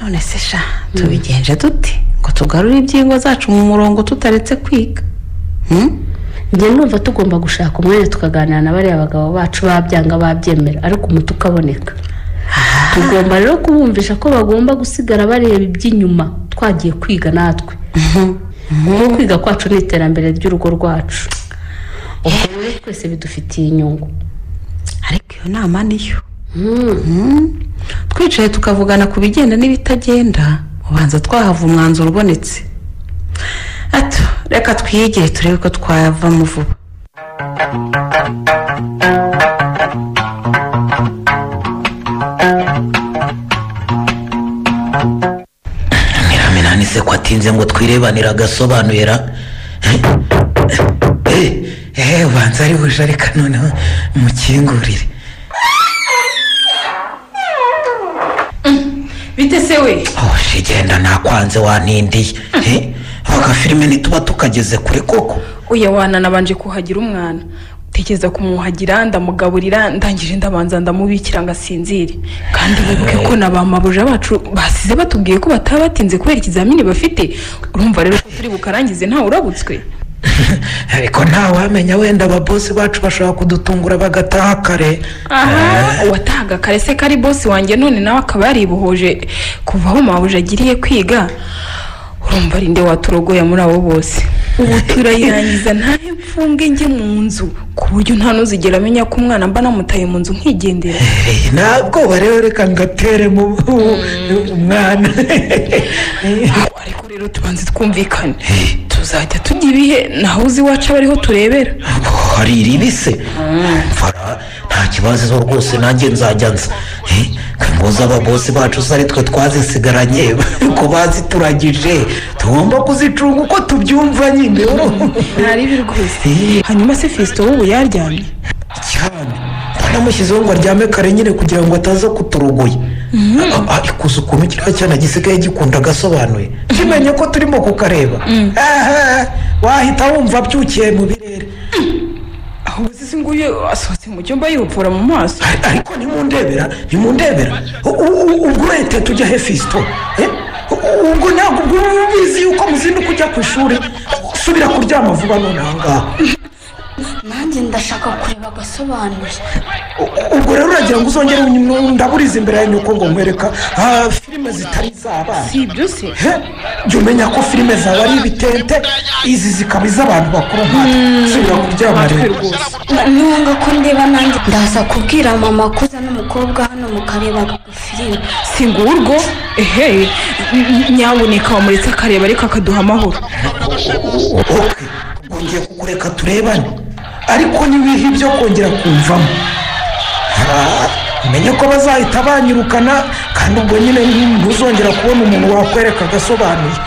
None se sha tubigenje dute ngo tugarure iby'ingo zacu mu murongo tutaretse kwiga? Njye numva tugomba gushaka umwanya tukaganira na bariya bagabo bacu babyanga babyemera, ariko umuti ukaboneka. Tugomba rero kubumvisha ko bagomba gusigara bareba iby'inyuma twagiye kwiga natwe, kuko kwiga kwacu ni iterambere ry'urugo rwacu. Ubwo rero twese bidufitiye inyungu. Ariko iyo nama niyo twicaye tukavugana ku bigenda n'ibitagenda, ubanza twahava umwanzuro ubonetse. Ato reka twiyigire turebe ko twavamo vuba. Minani se ko atinze ngo twirebanire agasobanuye ra? Ubanza ari buje, reka noneho mukingurire. Bite se we? Genda nakwanze wanindiye. Agafilime ntituba tukageze kure koko. Oya wana, nabanje kuhagira umwana, tekereza kumwuhagira, ndamugaburira, ndangije ndabanza ndamubikira ngo asinzire. Kandi wibuke ko na ba mabuja bacu basize batubwiye ko bataba batinze kubera ikizamini bafite. Urumva rero ko turi bukarangize ntawe urabutswe. Ariko ntawamenya, wenda ababosi bacu bashobora kudutungura bagataha kare. Aha, uwatahaga kare se kari bosi wanjye, none nawe akaba yaribohoje kuva aho mabuja agiriye kwiga. Urumva ari nde waturogoya muri abo bose? Ubu turayirangiza ntahe mfunge njye mu nzu, ku buryo nta n'uzigera amenya ko umwana mba namutaye mu nzu nkigendera. Ntabwo rero reka ngatere mu umwana. Ariko rero tubanze twumvikane, tuzajya tujya ibihe naho uzi iwacu aba ariho turebera. Hari iribi se? Nta kibazo rwose, nanjye nzajya nza. Ngo ababosi bacu se ari twe twazisigaranye ko bazituragije, tugomba kuzicunga uko tubyumva nyine. Ntaribi rwose. Hanyuma se Fiston ubu yaryamye cyane? Namushyizeho ngo aryame kare nyine kugira ngo ataza kuturogoya. Ariko uzi ukuntu kiriya cyana gisigaye gikunda agasobanuye, kimenye ko turimo kukareba wahita wumva abyukiye mu birere. Ahubwo se nguyu asohotse mu cyumba yihupfura mu maso. Ariko nimundebera ubwo urete tujya he Fiston? Ubwo ntabwo ubwo ubizi yuko muzinduka ujya ku ishuri, subira kuryama vuba none aha ngaha. Nanjye ndashaka kureba agasobanuye. Ubwo rero uragira ngo uzongere ndaburiza imbere ya nyoko ngo nkwereka filime zitari iz'abana? Si ibyo se? Jya umenya ko filime zawe ari ibitente, izi zikaba iz'abantu bakuru nkatwe. Subira kuryama rero. Nubwo ko ndeba nanjye ndaza kubwira mama kuza n'umukobwa hano mukareba agafilime. Si ngurwo? Ehe, nyabuneka wamuretse akareba ariko akaduha amahoro. Ngiye kukureka turebane, ariko nibihe ibyo kongera kumvamo umenye ko bazahita banyirukana, kandi ubwo nyine ntuzongera kubona umuntu wakwereka agasobanuye.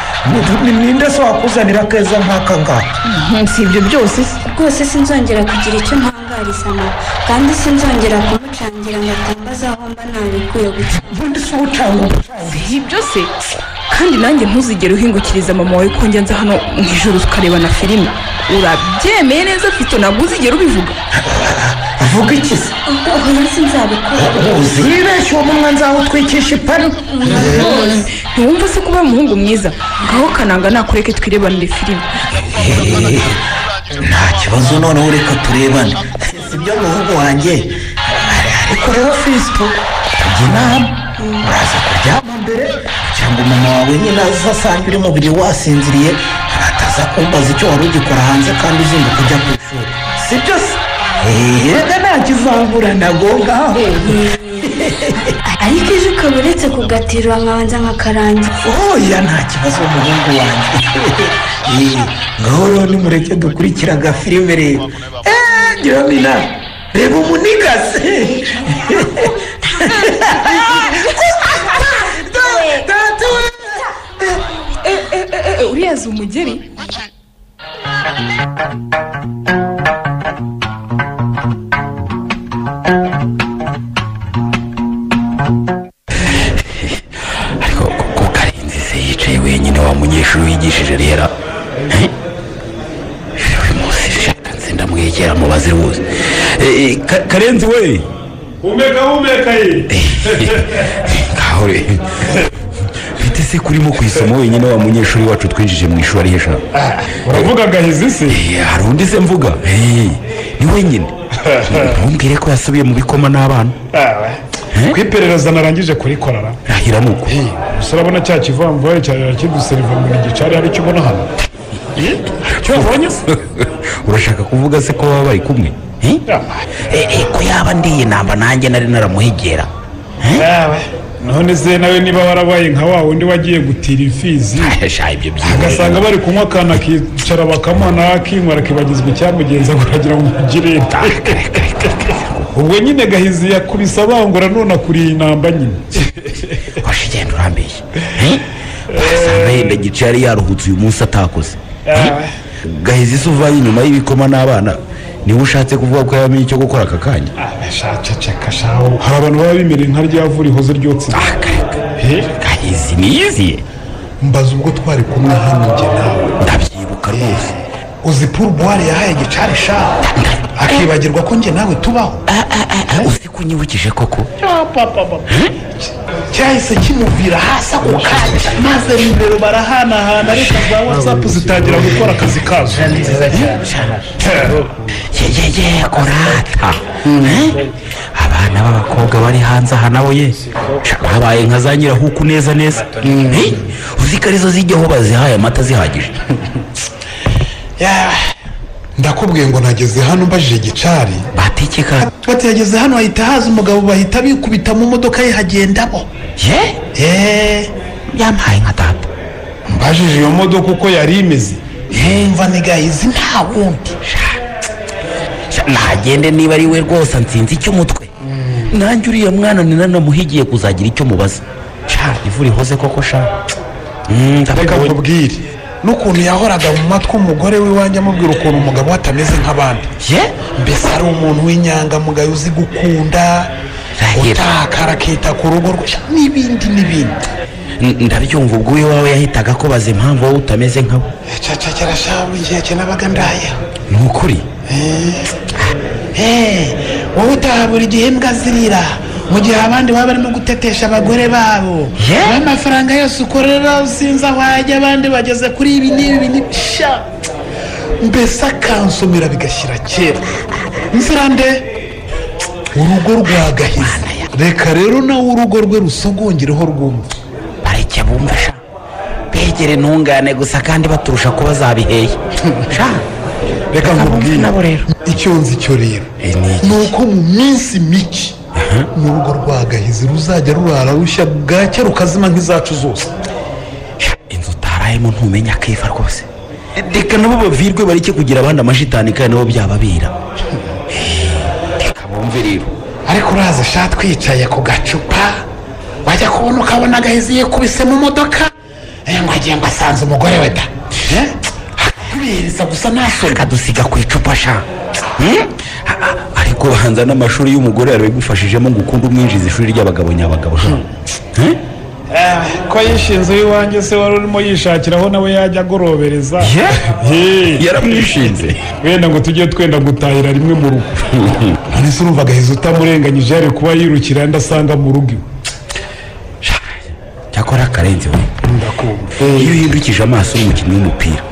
Ninde se wakuzanira akeza nk'aka ngaka? Si ibyo byose rwose, sinzongera kugira icyo ntangariza mama, kandi sinzongera kumucangira ngo atambaza aho mba nabikuye guca. Ubundi si ubucanga ubucanga. Si ibyo se? Kandi nanjye ntuzigere uhingukiriza mama wawe ko njya nza hano mu ijoro tukareba na filime. Urabyemeye neza Fiston? Ntabwo uzigera ubivuga. Avuga iki se? Oya sinzabikora. Uzibeshye uwo munwa nzawutwikisha ipanu. Ntiwumva se kuba umuhungu mwiza? Ngaho Kananga nakureke twirebanire filime. Nta kibazo, noneho reka turebane. Si ibyo muhungu wanjye. Ariko rero Fiston, tujya inama, uraza kuryama mbere kugira ngo mama wawe nyine aze asange uri mubiri wasinziriye, ataza kumbaza icyo wari ugikora hanze kandi uzinduka ujya ku ishuri. Si byo se? Reka nta kizabura ntabwo ngaho. Ariko ejo ukaba uretse kugatirura nkabanza nkakarangiza. Oya nta kibazo umuhungu wanjye. Ngaho rero nimureke dukurikira agafilime rero. Ngira mina reba umunigase. Uriya zi umugeri. Ariko ko Karenzi se yicaye wenyine wa munyeshuri wigishije rera, uyu munsi shaka nze ndamwegera mubaze rwose. Karenzi we, humeka humeka ye. Ngaho re bite se kurimo kwisoma wenyine wa munyeshuri wacu twinjije mu ishuri ari hejuru? Uravuga Gahizi se? Hari undi se mvuga? Ni wenyine. Ntumbwire ko yasubiye mu bikoma n'abana. Kwiperereza narangije kurikorara. Rahira nuko. Gusa urabona cya kivamvura cyarira kiduseriva mu gicari, hari icyo ubona hano? Cyo wabonye se? Urashaka kuvuga se ko baba bari kumwe? Ko yaba ndiye namba nanjye nari naramuhegera. None se nawe niba warabaye nka wa wundi wagiye gutira imfizi, agasanga bari kunywa akana akicara bakamuha nawe akinywa akibagizwa icyamugenza ngo uragira ngo umugire. Ubwo nyine Gahizi yakubise abangura none akuriye inamba nyine. Washe genda urambeshye. Wasanga yenda Gica yari yaruhutse uyu munsi atakoze. Gahizi se uvaye inyuma y'ibikoma n'abana, niba ushatse kuvuga ko yamenye icyo gukora aka kanya. Ceceka shaho, hari abantu baba bimereye nka rya vu rihoze ryotse. Gahizi niyiziye. Mbaza ubwo twari kumwe hano njye nawe. Ndabyibuka rwose. Uzi pourboire yahaye Gicari sha, akibagirwa ko njye nawe tubaho. Uzi ko unyibukije koko. Cyahise kimuvira hasi ako kanya, maze nimero barahanahana, ariko za WhatsApp zitangira gukora akazi kazo. Ye korata. Abana b'abakobwa bari hanze aha nabo ye babaye nka za nyirahuku neza neza. Uzi ko arizo zijyaho bazihaye amata zihagije. Ndakubwiye ngo nageze hano mbajije Gicari, batekeka bati yageze hano ahita haza umugabo, bahita bikubita mu modoka ye hagendamo. Ye yampaye nka data. Mbajije iyo modoka uko yari imeze, mva ni Gahizi nta wundi. Nagende niba ari we rwose nsinzi icy'umutwe. Nanjye uriya mwana ni nanamuhigiye kuzagira icyo mubaza. Ivu rihoze koko sha. Reka nkubwire n'ukuntu yahoraga mu matwi umugore w'iwanjye amubwira ukuntu umugabo we atameze nk'abandi. Mbese ari umuntu w'inyangamugayo uzi gukunda, utakara akita ku rugo rwe n'ibindi n'ibindi. Ndabyumva ubwo iwawe yahitaga ko baza impamvu wowe utameze nkabo. Cecekera sha, igihe cye nabaga ndaye. Ni ukuri. Wowe utaha buri gihe imbwa zirira, mu gihe abandi baba barimo gutetesha abagore babo. Amafaranga yose ukorera sinzi aho ajya, abandi bageze kuri ibi n'ibi n'ibi sha. Mbese akansomera bigashyira kera. Nzirande urugo rwa Gahizi. Reka rero nawe urugo rwe rusogongereho rwumva. Bareke bumva sha, begere ntungane gusa kandi baturusha kuba zabiheye. Sha reka nkubwire icyo nzi cyo rero ni uko mu minsi mike n'urugo rwa Gahizi ruzajya rurara rushya bwacya rukazima nk'izacu zose. Inzu utarayemo ntumenya akiva rwose. Reka nabo bavirwe bareke kugira abandi amashitani kandi nabo byababira. Reka bumve rero. Ariko uraza sha twicaye ku gacupa, wajya kubona ukabona Gahizi yikubise mu modoka, ngo agiye ngo asanze umugore we da. Tubiriza gusa ntasoni akadusiga ku icupa sha. Ariko banza n'amashuri y'umugore yarabigufashijemo ngo ukunde umwinjiza ishuri ry'abagabo nyabagabo. Ko yishinze iwanjye se wari urimo yishakiraho nawe yajya agorobereza. Yaramwishinze wenda ngo tujye twenda gutahira rimwe mu rugo. None se urumva Gahizi utamurenganyije yari kuba yirukira ndasanga mu rugo iwe. Cyakora Karenzi we, ndakumva iyo uhindukije amaso uri umukinnyi w'umupira,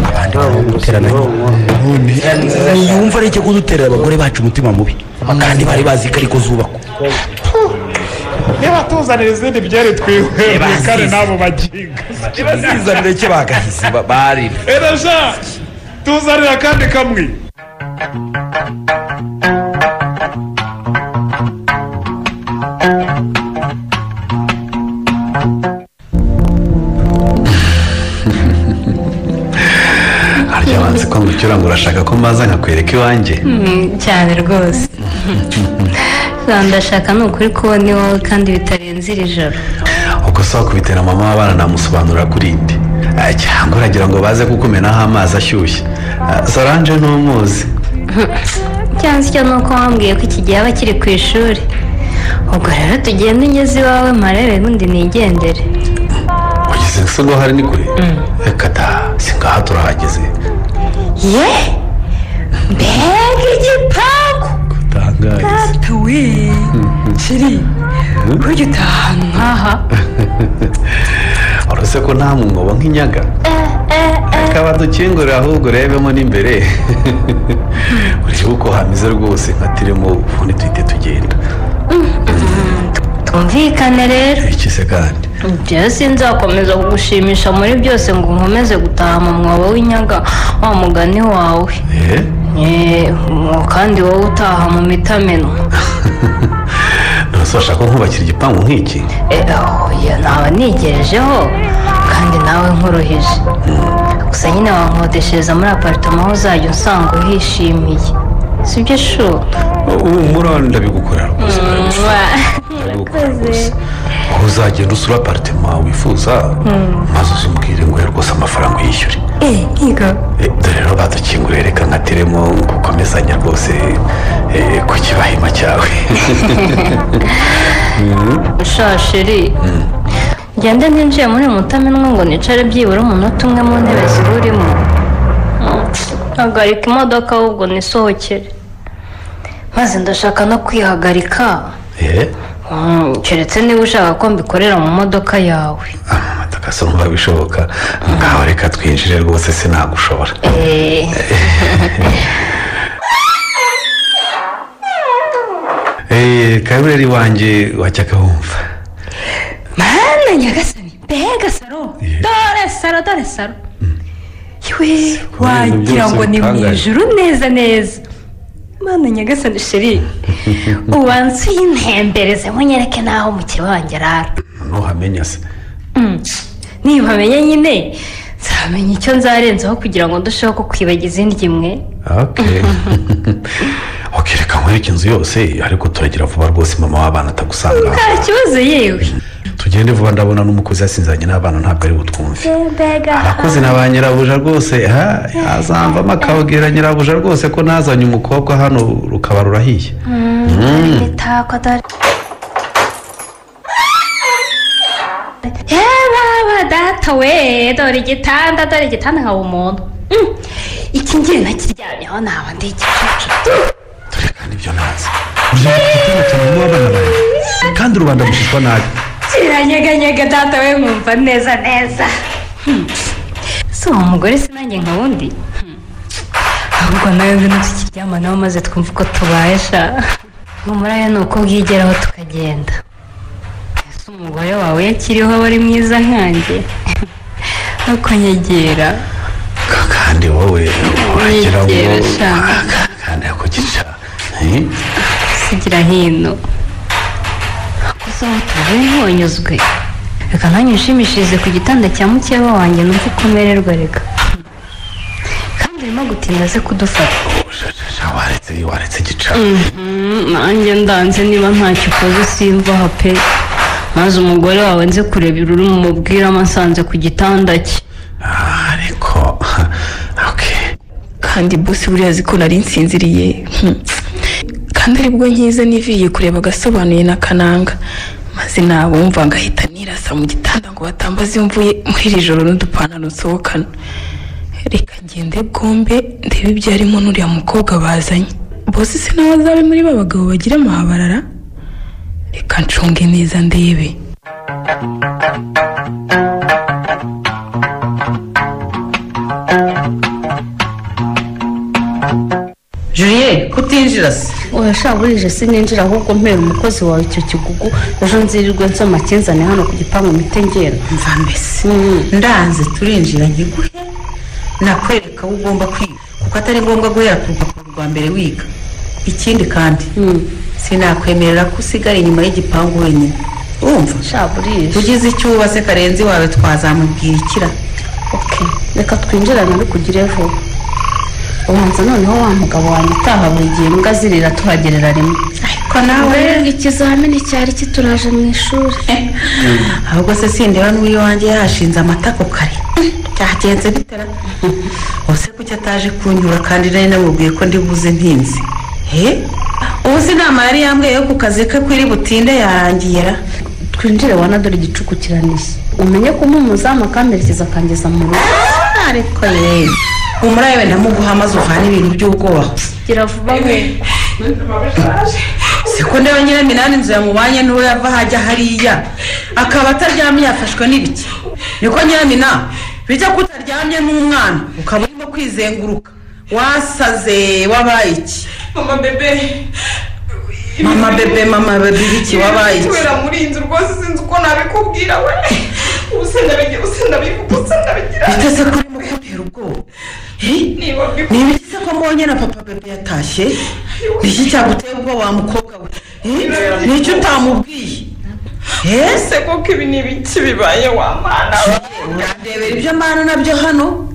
abandi baraguterana. Yumva areke kuduterera abagore bacu umutima mubi, kandi bari bazi ko ariko zubakwa. Niba tuzanira izindi byari twihwe kare nabo baginga. Nibazizanire cye bagahizi bari. Erasha tuzanira kandi kamwe. Harya wanze ko ngucyura ngo urashaka ko mbaza nkakwereka iwanjye? Cyane rwose. Ndashaka ni ukuri kubona iwawe kandi bitarenze iri joro. Ubwo se wakubitera mama w'abana namusobanurira kuri indi, cyangwa uragira ngo baze kukumenaho amazi ashyushye? Solange ntumuzi. Cyangwa icyo ni uko wambwiye ko iki gihe aba akiri ku ishuri. Ubwo rero tugende ungeze iwawe mparebe ubundi nigendere. Ugeze se ngo hari ni kure? Reka da, si ngaha turahageze. Ye mbega igipangu! Data we Sheri, burya utaha ahantu nk'aha? Uretse ko nta mwobo nk'inyaga. Reka badukingurire ahubwo urebemo n'imbere. Urebe uko hameze rwose nkatiremo ubundi duhite tugenda. Twumvikane rero. Iki se kandi? Njyewe sinzakomeza kugushimisha muri byose ngo nkomeze gutaha mu mwobo w'inyaga wa mugani wawe. Kandi wowe utaha mu mitamenwa. Nonese washaka ko nkubakira igipangu nk'iki? Oya, naba nigerejeho kandi nawe nkuruhije. Gusa nyine wankodeshereza muri aparitoma aho uzajya usanga uhishimiye. Sibyo shu? Humura ndabigukorera rwose. Ndabigukorera rwose. Uzagenda usura aparitema wifuza, maze uzumubwire ngo rwose amafaranga uyishyure. Yego. Dore rero badukinguriye, reka nkateremo gukomezanya rwose ku kibahima cyawe. Shasheri, ngende ntinjiye muri mutamenwa ngo nicare byibura umunota umwe mu ntebe zirurimo. Hagarika imodoka ahubwo nisohokere, maze ndashaka no kwihagarika. Keretse niba ushaka ko mbikorera mu modoka yawe. Amamodoka se numva bishoboka, ngaho reka twinjire rwose sinagushobora. Kabureri wanjye wajyaga wumva. Mana nyagasani, mbega saro, dore saro, dore saro. Yewe, wagira ngo ni mu ijuru neza neza. Mana nyagasani sheri, ubanza uyintembereze munyereke naho mukeba wanjye arara. Ntuhamenya se? Nimpamenya nyine nzamenya icyo nzarenzaho kugira ngo ndusheho kukwibagiza indyo imwe. Okay, reka nkwereke inzu yose, ariko turagira vuba rwose mama w'abana atagusanga. Nta kibazo yewe. Tugende vuba, ndabona n'umukozi yasinzanye n'abana ntabwo ari butwumve. Abakozi na ba nyirabuja rwose yazamvamo akabwira nyirabuja rwose ko nazanye umukobwa hano rukaba rurahiye. Yewe data we, dore igitanda, dore igitanda nka umuntu. Iki ngiye nakiryamyeho naba ndi igicucu. Dore kandi ibyo ntazi. Uryamye ku gitanda cya mama w'abana banjye, kandi rubanda gushishwa nabi. Kiranyeganyega data we, nkumva neza neza. Si uwo mugore sinanjye nka wundi. Ahubwo nawe ngwino tukiryama nawe maze twumve uko tubaye sha. Humura ni uko bwigeraho tukagenda. Ese umugore wawe yakiriho aba ari mwiza nkanjye? Nuko nyegera. Kandi wowe uragira ngo kandi yakugisha. Sigira hino. Gusa aho tuvuye ntiwanyuzwe. Reka nanjye unshimishirize ku gitanda cya mukeba wanjye numve uko umererwa reka. Kandi urimo gutinda aze kudufata. Waretse gica. Nanjye ndanze niba ntacyo ukoze simvaho pe. Maze umugore wawe nze kureba ururimi umubwiramo asanze ku gitanda cye. Ariko kandi bosi buriya azi ko nari nsinziriye, kandi aribwo nkiza niviriye kureba agasobanuye na Kananga, maze nabumva ngahita nirasa mu gitanda ngo batambaze mvuye muri iri joro n'udupantaro nsohokana. Reka ngende bwombe ndebe ibyo arimo n'uriya mukobwa bazanye. Bosi se nawe azabe muri ba bagabo bagira amahabarara? Reka ncunge neza ndebe. Julie, kutinjira se? Oya sha, burije sininjira ahubwo mpera umukozi wawe icyo kigugu, ejo nzirirwe nsoma kinzane hano ku gipangu mpite ngenda. Mva mbese, ndanze turinjira nkiguhe nakwereka aho ugomba kwiga, kuko atari ngombwa guhera ku rupapuro rwa mbere wiga. Ikindi kandi sinakwemerera ko usigara inyuma y'igipangu wenyine. Urumva? Sha burije. Ugize icyo uba se Karenzi wawe twazamubwira ikira. Okay, reka twinjirane ariko ugire vuba. Ubanza noneho wa mugabo wanjye utaha buri gihe imbwa zirira tuhagerera rimwe. Ariko nawe ikizamini cyari kituraje mu ishuri. Ahubwo se sindeba n'uyu wanjye yashinze amatako kare. Cyagenze bitera. Ose kuki ataje kunyura kandi nari namubwiye ko ndi buze ntinze. Ubu se inama yari yambwiye yo ku kazi ke kwiri butinde yarangiye ra. Twinjire wana dore igicuku kiranishye. Umenye ko umuzamu akamperekeza akangeza mu rugo. Ariko yewe humura yewe ndamuguha maze uvane ibintu by'ubwoba. Gira vuba we. Siko ndeba Nyiraminani inzu yamubanye n'uwo yava hajya hariya akaba ataryamye yafashwe n'ibiki. Niko Nyiramina bijya kutaryamye n'umwana ukaba urimo kwizenguruka wasaze wabaye iki? Mama bebe, mama bebe, mama bebe iki wabaye iki? Kubera muri inzu rwose sinzi uko nabikubwira we. Ubuse ndabigira, ubuse ndabivuga, ubuse ndabigira. Bitese ko urimo kuntera ubwoba. Niba se ko mbonye na papa bebe yatashye, niki cyaguteye ubwoba wa mukobwa we? Niki utamubwiye? Ese koko ibi ni ibiki bibaye wa mana we? Urandebera ibyo mana nabyo hano.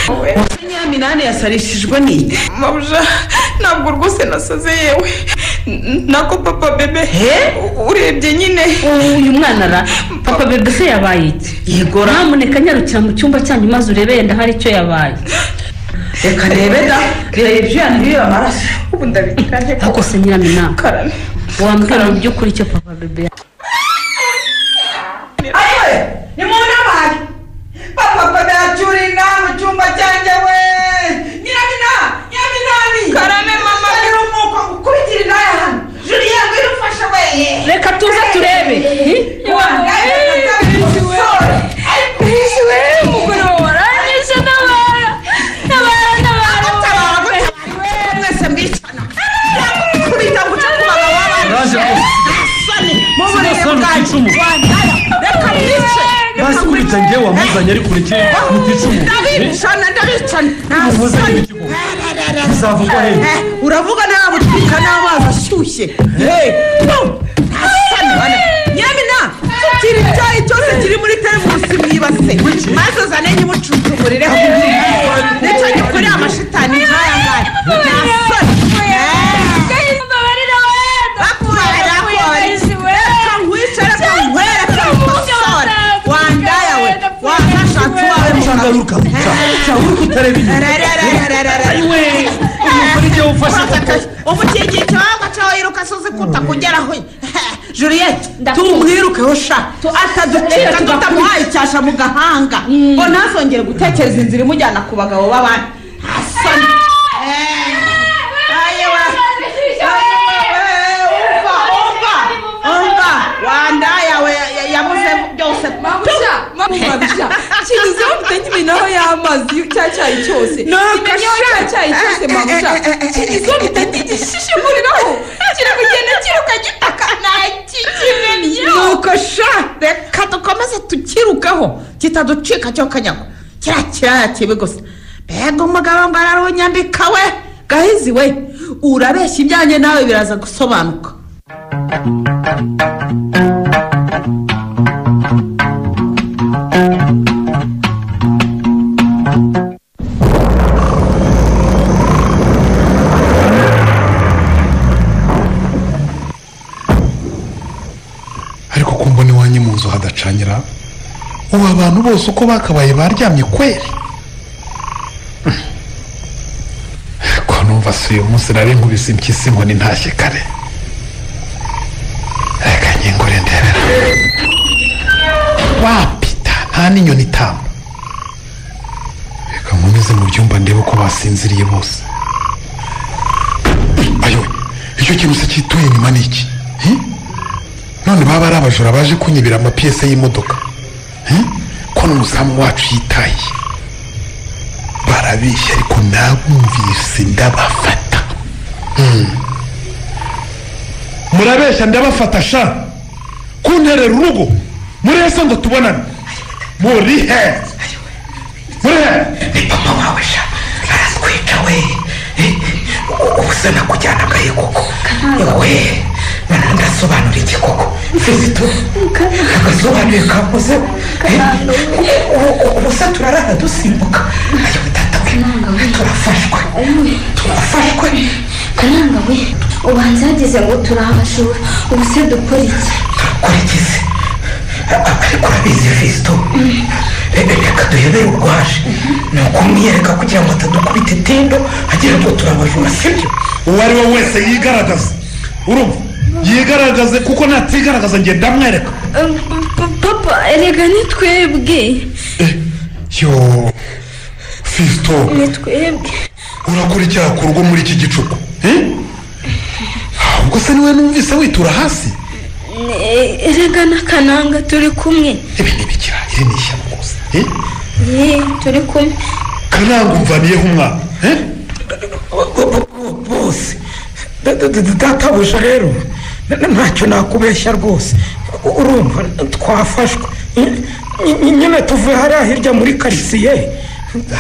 Ubuse Nyiraminani yasarishijwe n'iki? Mabuja, ntabwo rwose nasaze yewe. Nako papa bebe urebye nyine uyu mwana ra papa bebe se yabaye iki? Yego nyamuneka nyarukira mu cyumba cyanyu maze urebe yenda hari icyo yabaye. Reka ndebe da reba ibyo yaniriye amaraso ubu ndabikira. Ariko se Nyiramina wambwira mu by'ukuri icyo papa bebe ayiwe ni mu nama papa bebe yacyuriye inama mu cyumba cyanjye we. Nyiramina Nyiramina karame mama umuko gukurikira indaya hano. Julien ngwino ufashe we. Reka tuze turebe. Umugore waranyishe ntabara ntabara ntabara mwese mbicana kubita guca ku bagabo b'abandi. Reka mwice basi kubita njyewe wamuzanye ari kure cyane muticumu. Ndabicana ndabicana. Uzavugwa he? Uravuga nawe utwika n'amazi ashyushye. Nyiramina tutira icyayi cyose kiri muri teremusi mwibase maze uzane nyimucucumurireho nicyo gikorera amashitani nk'aya ngaya. Umukingi cyawe cyawe kutakugeraho. Juliette tumwirukeho sha ataducika tutamuhaye icyasha mu gahanga ngo ntazongere gutekereza inzira imujyana ku bagabo b'abandi. Asani umva wandaya we yabuze byose. Mabusha kinyuzeho mutanyimena y'amazi cya cyayi cyose cya cyayi cyose mabusha kinyuzeho mutanyigishishimuriraho kiri kugenda kiruka gitaka nakikimennye. Nuko sha reka dukomeze tukirukaho kitaducika cyo kanyagwa kiriya kiraya kibi gusa. Mbega umugabo ngo ararunyambika we Gahizi we urabeshya ibyanjye nawe biraza gusobanuka. Ariko kumbona iwanyu mu nzu hadacanyira ubu abantu bose uko bakabaye baryamye kweri. Ko numva si uyu munsi nari nkubise impyisi inkoni ntashye kare. Reka nkingure ndebera wapita nta n'inyoni itamba. Reka nkomeze mu byumba ndebe ko basinziriye bose. Ayowe icyo kintu se cyituye inyuma ni iki? None baba ari abajura baje kunyibira amapiyese y'imodoka. Ko n'umuzamu wacu yitaye barabeshya ariko nabumvise ndabafata. Murabeshya ndabafata sha kunterera urugo muri hese ngo tubonane muri he muri he. Ni papa wawe sha aratwica we. Ubu nakujyana agahe koko we ndasobanura iki koko Fisito agasobanuye kakoze ubusa turarara dusimbuka. Ayo tata we turafashwe turafashwe. Kananga we ubanza yageze ngo turabashura ubu se dukora iki? Turakora iki se? Ariko urabizi Fisito reka duhebere urwaje ni ukumwiyereka kugira ngo atadukubita itindo agira ngo turabajura sibyo? Uwo ari we wese yigaragaza urumva yigaragaze kuko natigaragaza njye ndamwereka. Papa erega ni twebwe. Yo Fisito ni twebwe. Urakora icyaha ku rugo muri iki gicuku ubwo se niwe numvise witura hasi? Erega na Kananga turi kumwe. Ibi ni ibikira iri ni ishyano rwose. Turi kumwe. Kananga umvaniyeho umwana bose databuja rero ntacyo nakubeshya rwose. Urumva twafashwe nyine tuvuye hariya hirya muri karitsiye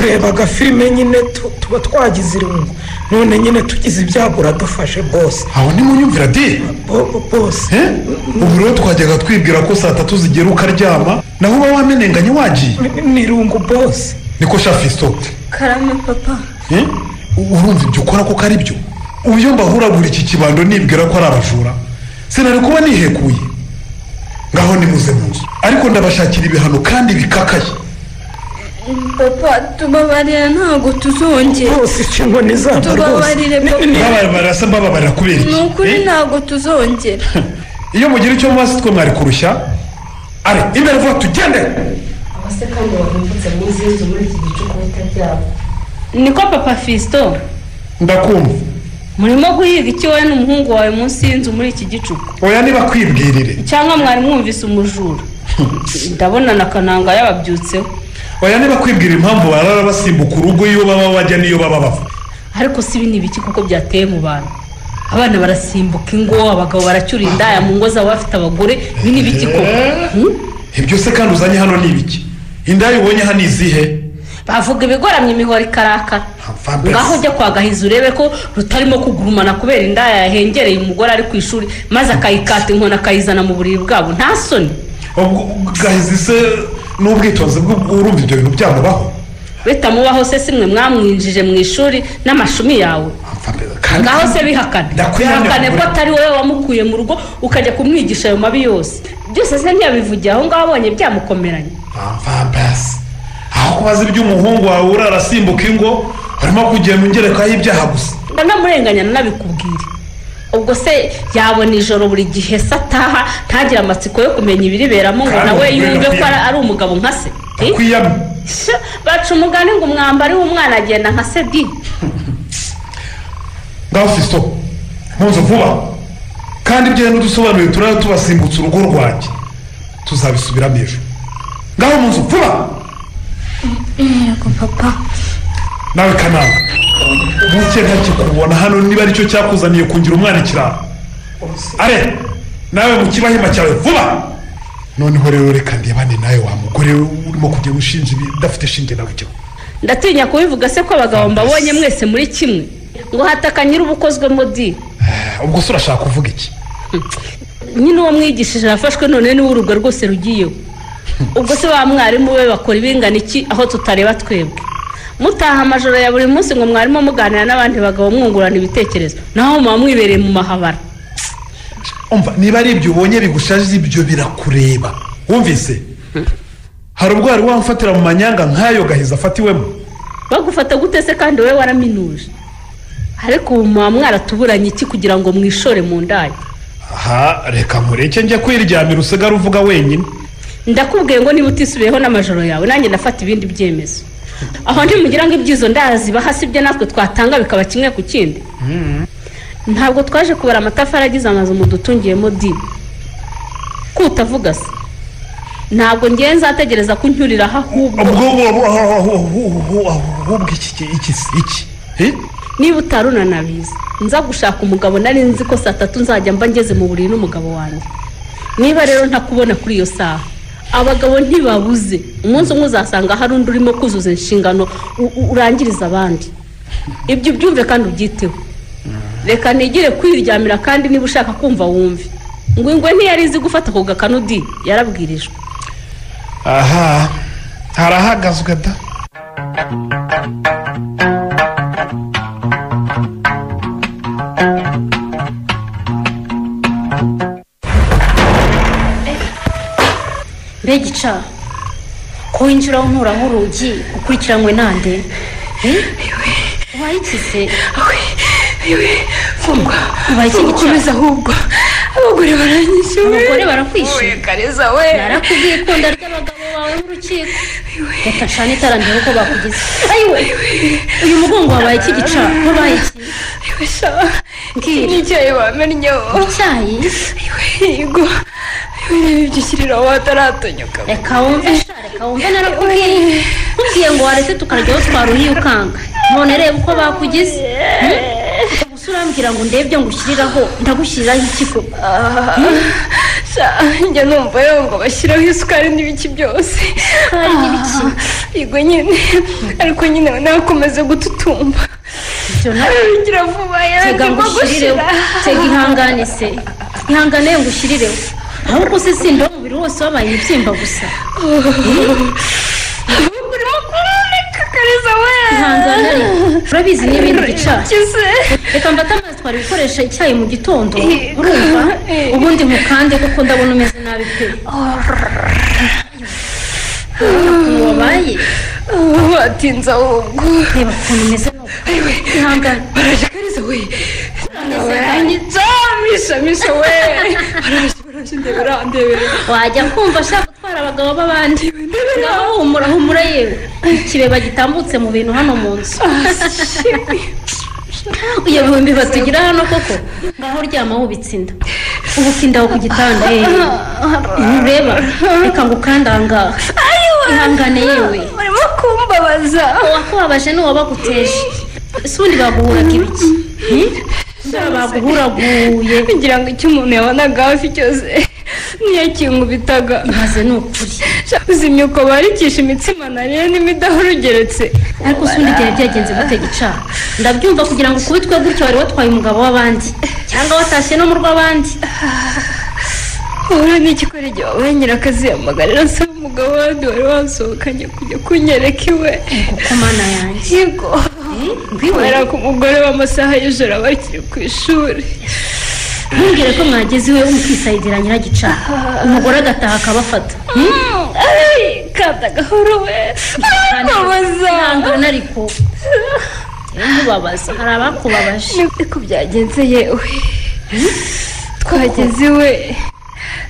reba agafilime nyine tuba twagize irungu none nyine tugize ibyago uradufashe bose. Aho ni munyumvira di bose. Ubu rero twajyaga twibwira ko saa 3 zigera ukaryama naho uba wamenenganye wagiye. Ni irungu bose. Niko sha Fisito. Karame papa. Urumva ibyo ukora ko ari byo? Uyu mbahuragura iki kibando nibwira ko ari abajura, sinari kuba nihekuye. Ngaho nimuze mu nzu, ariko ndabashakira ibihano kandi bikakaye. Papa, tubabarira, ntabwo tuzongera. Rwose icyo inkoni zamba rwose. Tubabarire papa. Mbabarira se, mbababarira kubera iki? Ni ukuri ntabwo tuzongera. Iyo mugira icyo mubazi twe mwari kurushya. Are imbere vuba tugende. Abase kandi bavumbutse munsi y'inzu muri iki gicuku bitabyabo. Niko papa Fiston. Ndakumva. Murimo guhiga iki wowe n'umuhungu wawe munsi y'inzu muri iki gicuku? Oya, niba kwibwirire. Cyangwa mwari mwumvise umujura? Ndabona na Kananga yababyutseho. Oya, niba kwibwira impamvu barara basimbuka urugo iyo baba bajya n'iyo baba bava. Ariko si ibi ni ibiki kuko byateye mu bantu? Abana barasimbuka ingo, abagabo baracyura indaya mu ngo zabo bafite abagore, ibi ni ibiki koko? Ibyo se kandi uzanye hano ni ibiki? Indaya ubonye hano izihe? Bavuga ibigoramye imihoro ikarakara. Ngaho ujya kwa Gahizi urebe ko rutarimo kugurumana kubera indaya yahengereye umugore ari ku ishuri, maze akayikata inkoni akayizana mu buriri bwabo, nta soni. Gahizi se n'ubwitonzi bwe urumva ibyo bintu byamubaho? Bitamubaho se, simwe mwamwinjije mu ishuri n'amashumi yawe? Ngaho se bihakane. Bihakane ko atari wowe wamukuye mu rugo ukajya kumwigisha ayo mabi yose. Byose se ntiyabivugiye aho ngaho abonye byamukomeranye. Aho kubaza iby'umuhungu wawe urarasimbuka ingo, urimo kugenda ungerekaho ibyaha gusa. Ndanamurenganya nanabikubwire. Ubwo se yabona ijoro buri gihe se ataha ntagire amatsiko yo kumenya ibiriberamo ngo nawe yumve ko ari umugabo nka se? Baca umugani ngo umwambari w'umwana agenda nka se di. Ngaho Fiston, ntuze vuba. Kandi ibyo n'udusobanuye turara tubasimbutse urugo rwanjye. Tuzabisubiramo ejo. Ngaho mu nzu vuba. Yego papa. Nawe Kananga, buke ntakikubona hano niba aricyo cyakuzaniye kungira umwana ikirara. Are nawe mu kibahima cyawe vuba. Noneho rero reka ndebane nawe wa mugore urimo kujya ushinja ibidafite shinge na rugero. Ndatinya kubivuga se ko abagabo mbabonye mwese muri kimwe ngo hataka nyir'ubukozwemo di. Ubwo se urashaka kuvuga iki? Nyine uwo mwigishije arafashwe none niwe urugo rwose rugiyeho. Ubwo se ba mwarimu be bakora ibingana iki aho tutareba twebwe? Mutaha amajoro ya buri munsi ngo mwarimo muganira n'abandi bagabo mwungurana ibitekerezo, naho muba mwibereye mu mahabara. Umva, niba ari ibyo ubonye bigushaje ibyo birakureba. Wumvise? Hari ubwo wari wamfatira mu manyanga nk'ayo Gahizi afatiwemo? Bagufata gute se kandi wowe waraminuje? Ariko ubu muba mwaratuburanye iki kugira ngo mwishore mu ndaya? Aha, reka nkureke njye kwiryamira usigare uvuga wenyine. Ndakubwiye ngo niba utisubiyeho n'amajoro yawe nanjye ndafata ibindi byemezo. Aho ntimugira ngo ibyizo ndazi baha sibyo natwe twatanga bikaba kimwe ku kindi. Ntabwo twaje kubara amatafari agize amazu mudutungiyemo di. Kutavuga se ntabwo ngiye nzategereza ko uncyurira ahubwo. Ahubwo iki niba utarunanabizi nza gushaka umugabo nari nzi ko saa 3 nzajya mba ngeze mu buriri n'umugabo wanjye. Niba rero ntakubona kuri iyo saha, abagabo ntibabuze umunsi umwe uzasanga hari undi urimo kuzuza inshingano urangiriza abandi. Ibyo ubyumve kandi ubyiteho. Reka nigire kwiryamira kandi niba ushaka kumva wumve. Ngo ingwe ntiyari izi gufata ku gakanu di, yarabwirijwe. Aha, harahagazwe da. Mbegica ko winjira unkuraho urugi ukurikiranywe nande? Ubaye iki se? Fungwa. Ubaye iki gica? Komeza ahubwo. Abagore baranyishe. Abagore barakwishe. Oye Kareza we. Narakubwiye ikunda ry'abagabo bawe n'urukiko. Reka nshane itara ndebe ko bakugize. Ayiwe. Uyu mugongo wabaye iki gica? Wabaye iki? Ayiwe sha. Ni icyayi bamennyeho. Icyayi? Yego. Ibyo wataratonyuka. Reka wumve sha, reka wumve narakubwiye. Nkubwiye ngo waretse tukaryaho twaruhiye ukanga. None reba uko bakugize. Gusa urambwira ngo ndebye ngushyiriraho, ndagushyiriraho iki koko? Sha, njya numva yo ngo bashyiraho isukari n'ibiki byose. Isukari n'ibiki? Yego nyine, ariko nyine nakomeza gututumba. Ngira vuba Tega ngushyirireho. Tega ihangane se. Ihangane ngushyirireho. Ahubwo se sindi umubiri wose wabaye ibibyimba gusa. Urimo kurumika Kareza we. Ihangane ariko. Urabizi n'ibindi gica. Reka mfate amazi twari gukoresha icyayi mu gitondo. Urumva? Ubundi mukande kuko ndabona umeze nabi pe. Wabaye? Watinze ahubwo. Reba ukuntu umeze nuko. Ihangane. Baraje Kariza we. Baranyica misha misha we. Baraje ndebera ndebera. Wajya kumva ashaka gutwara abagabo b'abandi. Ngaho humura humura yewe. Ikibeba gitambutse mu bintu hano mu nzu. Iyo bihumbi batugira hano koko. Ngaho ryama wubitse inda. Ubuka inda ku gitanda. Ntureba. Reka ngukanda ngaha. Ihangane yewe. Urimo kumbabaza. Uwakubabaje ni uwabaguteje. Ese ubundi baguhuraga ibiki? Baguhuraguye. Ngira ngo icyo umuntu yabonaga hafi cyose ntiyakinkubitaga. Ibaze ni ukuri. Uzi imyuko barikisha imitsima nariye n'imidahuro ugeretse. Ariko se ubundi byari byagenze gute gica? Ndabyumva kugira ngo ukubitwe gutyo wari watwaye umugabo w'abandi cyangwa watashye no mu rw'abandi. Uhura n'ikikora igihe wabaye nyirakazi yamagarira nsaba umugabo w'abandi wari wasohokanye kujya kunyereka iwe. Kuko mana yanjye. Yego. Kubera ko umugore w'amasaha y'ijoro aba akiri ku ishuri. Ntumbwire ko mwageze iwe mukisayidira nyiragica. Umugore agataha akabafata. Kanda gahoro we. Mbabaza. Ihangane ariko. Ntubabaza. Hari abakubabaje. Niko byagenze yewe. Twageze iwe.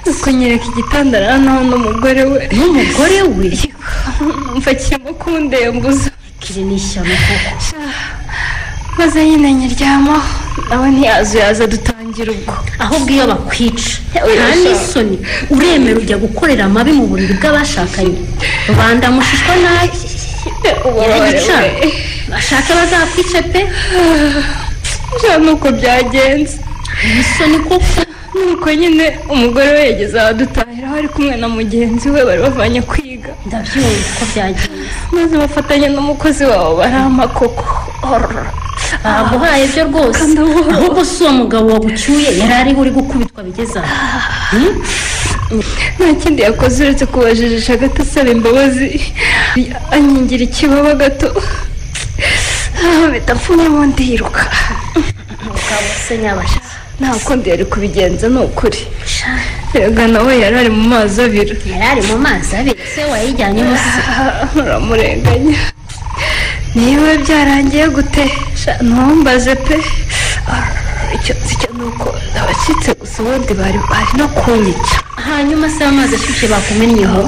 Nuko nyereka igitanda naho n'umugore we. N'umugore we? Mfa kirimo kundembuza. Kiri ni ishyano koko. Maze nyine nyiryamaho. Nawe ntiyazuyaza dutangira ubwo. Ahubwo iyo bakwica nta n'isoni uremera ujya gukorera amabi mu buriri bw'abashakanye. Rubanda mushishwa nabi. Nyiragica bashake bazakwice pe. Nuko byagenze. Isoni koko. Nuko nyine umugore we yageze ahadutahira aho ari kumwe na mugenzi we bari bavanye kwiga. Ndabyumva ko byagenze. Maze bafatanya n'umukozi wabo barampa koko. Baguhaye byo rwose. Ahubwo si uwo mugabo wagucyuye yari ariho uri gukubitwa bigeze aha. Nta kindi yakoze uretse kubajijisha gato asaba imbabazi. Ankingira ikibaba gato. Mpita mfumyamo ndiruka. Mugabo se nyabasha. Nta kundi yari kubigenza ni ukuri. Erega nawe yari ari mu mazi abira. Yari ari mu mazi abira se wayijyanyemo se? Uramurenganya. Niba byarangiye gute? Ntumbaze pe. Icyo nzi cyo ni uko abacitse gusa ubundi bari no kunyica. Hanyuma se amazi ashyushye bakumennyeho?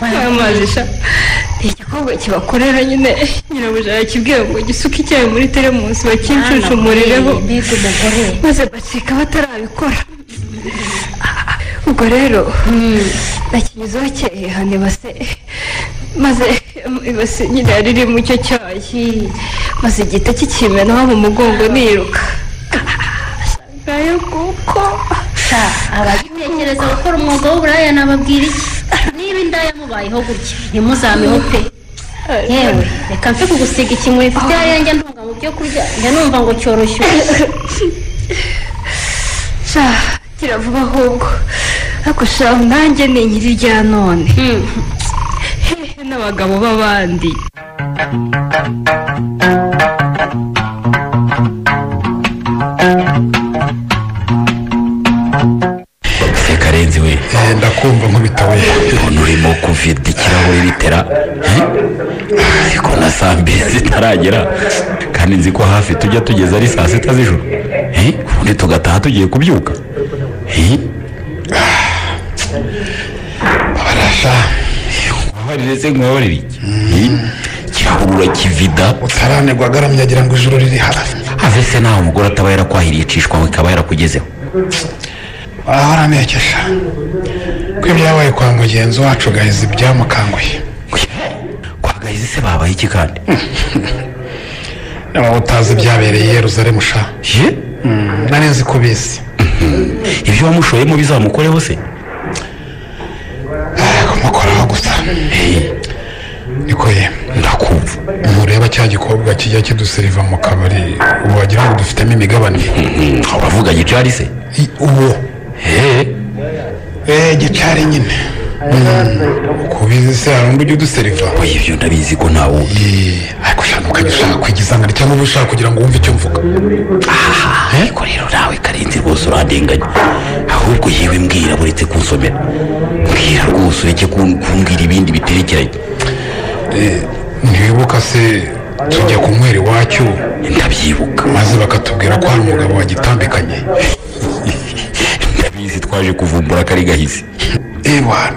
Amazi sha. Igikobwa kibakorera nyine nyirabuja yakibwiye ngo gisuke icyayi muri teremusi bakincucumurireho. Maze bacika batarabikora. Ubwo rero nakinyuzeho cyehane base maze ibase nyine yari iri mu cyo cyayi maze igita kikimenaho mu mugongo niruka. Ngayo kuko abagitekereza gukora umwuga w'uburaya nababwira iki? Niba indaya mubayeho gutya ntimuzameho pe. Yewe reka mfe kugusiga ikintu mfite hariya njya ntunga mu byo kurya njya numva ngo cyoroshye. Sha kiravuga ahubwo ariko sha nanjye ni nyiri rya none. Hehe n'abagabo b'abandi. Karenzi we. Ndakumva nkubitawe. Umuntu urimo kuvida ikirahure bitera. Ariko na saa mbiri zitaragera kandi nzi ko hafi tujya tugeza ari saa sita z'ijoro. Ubundi tugataha tugiye kubyuka. Barasha. Nkubabarire se nkubabarire iki? Kirahurura kivida. Utaranegwa agaramye agira ngo ijoro riri hafi. Have se naho umugore ataba yarakwahiriye icishwa we ikaba yarakugezeho. Aranekesha ko ibyabaye kwa mugenzi wacu Gahizi byamukanguye. Kwa Gahizi se babaye iki kandi? Niba utazi ibyabereye i Yerusalemu sha. Nari nzi ko ubizi. Ibyo wamushoyemo bizamukoreho se? Kumukoraho gusa. Niko ye. Ndakumva. Ntureba cya gikobwa kijya kiduseriva mu kabari ubu wagira ngo dufitemo imigabane. Uravuga Gicari se? Uwo. Gicari nyine. Kubizi se hari undi ujya uduseriva? Oya, ibyo ndabizi ko nta wundi. Ariko ushaka ukajya ushaka kwigizangana cyangwa uba ushaka kugira ngo wumve icyo mvuga. Ariko rero nawe Karenzi rwose urandenganya. Ahubwo yewe mbwira, buretse kunsomera, mbwira rwose ureke kumbwira ibindi biterekeranye. Ntiwibuka se tujya kunywera iwacu? Ndabyibuka. Maze bakatubwira ko hari umugabo wagitambikanye. Ndabizi, twaje kuvumbura ko ari Gahizi. Ewana,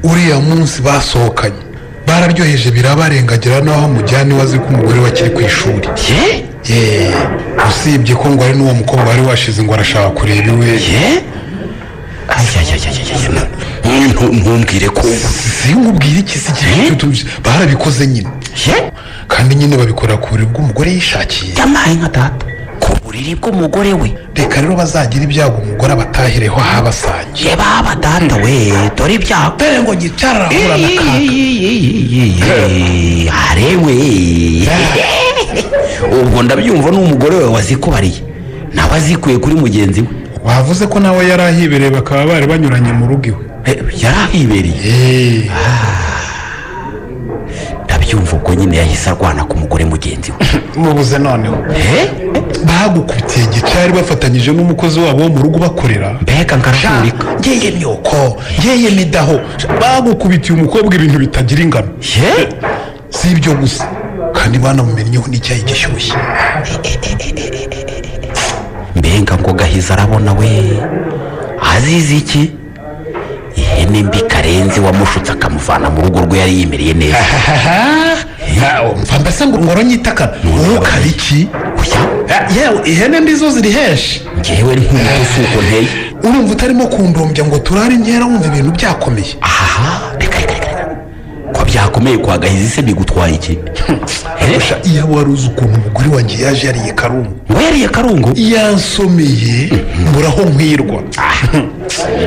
uriya munsi basohokanye bararyoheje birabarengagira n'aho mujyana iwe azi ko umugore we akiri ku ishuri. Usibye ko ngo ari n'uwo mukobwa wari washize ngo arashaka kureba iwe. Ntumbwire ko sinkubwire iki se, barabikoze nyine. Kandi nyine babikora ku buriri bw'umugore yishakiye. Yamaye nka data, ku buriri bw'umugore we. Reka rero bazagira ibyago umugore abatahireho ahabasange. Ye baba data we, dore ibyago. Dore ngo gicara arahura n'akaga. Arewe, ubwo ndabyumva n'umugore we wazikubariye nawe azikuye kuri mugenzi we. Wavuze ko nawe yari ahibereye, bakaba bari banyuranye mu rugo iwe. Yari ahibereye? Ndabyumva, ubwo nyine yahise arwana ku mugore mugenzi we. Mubuze noneho bagukubitiye gicari bafatanyije n'umukozi wabo wo mu rugo bakorera. Mbega nkarahurika. Ngeye myoko, ngeye midaho, bagukubitiye umukobwa ibintu bitagira ingano. Si ibyo gusa kandi banamumennyeho n'icyayi gishyushye. Mbega ngo Gahizi arabona we azize iki? Ihene mbi Karenzi wamushutse akamuvana mu rugo rwe yari yimereye neza. Mva mbese ngo ngoro nyitakana ukaba iki? Yewe, ihene mbi zo ziri henshi. Ngewe nk'umuto si uko nteye. Urumva utarimo kundombya ngo turare inkera wumva ibintu byakomeye. Aha, reka reka reka, ko byakomeye kwa Gahizi se bigutwaye iki? Iyo wari uzi ukuntu umugore wanjye yaje yariye karungu. Ngo yariye karungu? Yansomeye mburaho nkwirwa.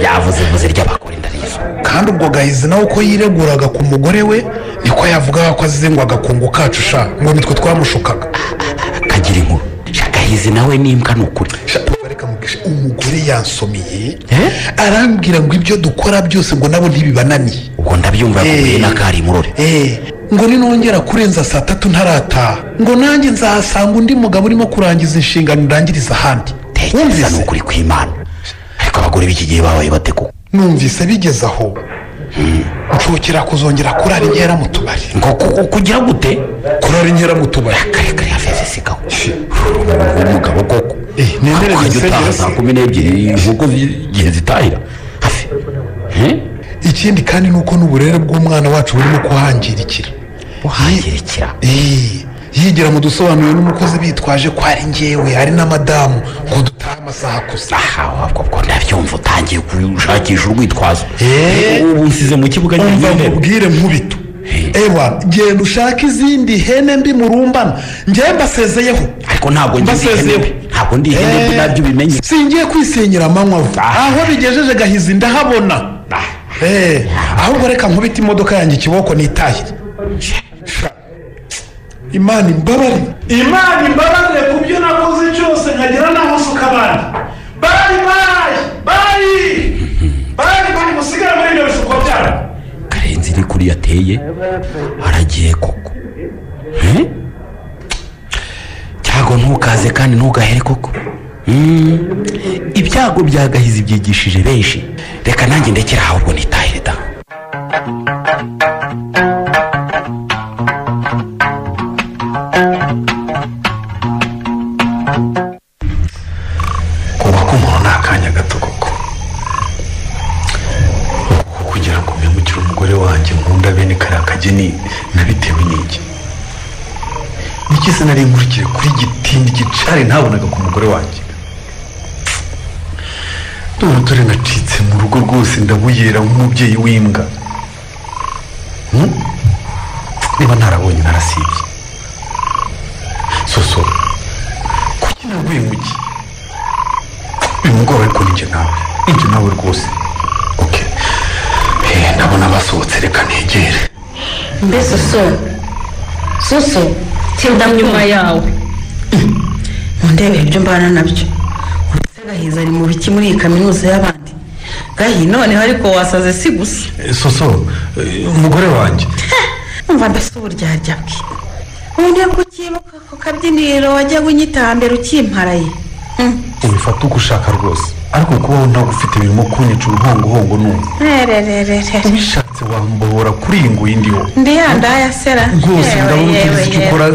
Yavuze vuze ry'abagore ndarizo. Kandi ubwo Gahizi nawe uko yireguraga ku mugore we niko yavugaga ko azize ngo agakungu kacu sha, ngo nitwe twamushukaga. Kagira inkuru. Gahizi nawe n'imbwa ni ukuri. Umugore yansomeye arambwira ngo ibyo dukora byose ngo nabo ntibibananiye. Ubwo ndabyumva yakubwiye n'akari murore. Ngo ninongera kurenza saa 3 ntarataha, ngo nanjye nzahasanga undi mugabo urimo kurangiza inshingano ndangiriza ahandi. Tekereza ni ukuri kw'Imana. Ariko abagore b'iki gihe babaye bate koko? Numvise bigeze aho nshokera kuzongera kurara inkera mu tubari. Ngo kugira gute? Kurara inkera mu tubari. Kare afeze sigaho. Umugabo koko. Nemere nsengere saa 12 nkuko igihe zitahira. Hafi. Ikindi kandi nuko n'uburere bw'umwana wacu burimo kuhangirikira. Buhangirikira? Yigira mu dusobanuro n'umukozi bitwaje ko ari njyewe ari na madamu ngo dutahe amasaha akuze. Aha, ubwo ndabyumva utangiye gushakisha urwitwazo. Ubu nsize mu kibuga nyine. Umva nkubito. Ewa, genda ushake izindi hene mbi murumbana. Njye mbasezeyeho. Ariko ntabwo ngize ihene mbi. Ntabwo ndi ihene mbi nabyo ubimenye. Singiye kwisenyera amanywa. Aho bigejeje Gahizi ndahabona. Ahubwo reka nkubite imodoka yanjye ikiboko nitahire. Imana imbabarire. Imana imbabarire ku byo nakoze cyose nkagira naho nsuka abandi. Bari bari bari bari bari musigara muri ibyo bishuko byanyu. Karenzi ni kuri yateye aragiye koko. Cyago ntukaze kandi ntugahere koko. Ibyago bya Gahizi byigishije benshi. Reka nanjye ndekera ahubwo nitahire da. Kubaka umuntu ni akanya gato koko. Kugira ngo mpemukire umugore wanjye nkunda bene kariya kageni nabitewe n'iki? Niki se nari nkurikire kuri gitindi gicari ntabonaga ku mugore wanjye? Dore nacitse mu rugo rwose ndabuyera nk'umubyeyi w'imbwa. Niba ntarabonye narasibye. Soso, kuki naguye mu ki? Uyu mugoroba ariko ninjye nawe, ninjye nawe rwose. Okay. Ndabona basohotse reka negere. Mbe Soso, Soso, tinda nyuma yawe. Mundebe ibyo mbana nabyo. Gahizi ari mu biki muri iyi kaminuza y'abandi? Gahi noneho ariko wasaze si gusa. Soso umugore wanjye. Umva mbese uburyarya bwe. Ubundi bwo ku kabyiniro wajya gunyitambera ukimparaye. Ubifata uko ushaka rwose. Ariko kubaho ntagufite birimo kunyica uruhongohongo numva. Ubishatse wambohora kuri iyi ngo yindi wo. Ndi yandaya sera. Rwose ndabona utigeze icyo ukora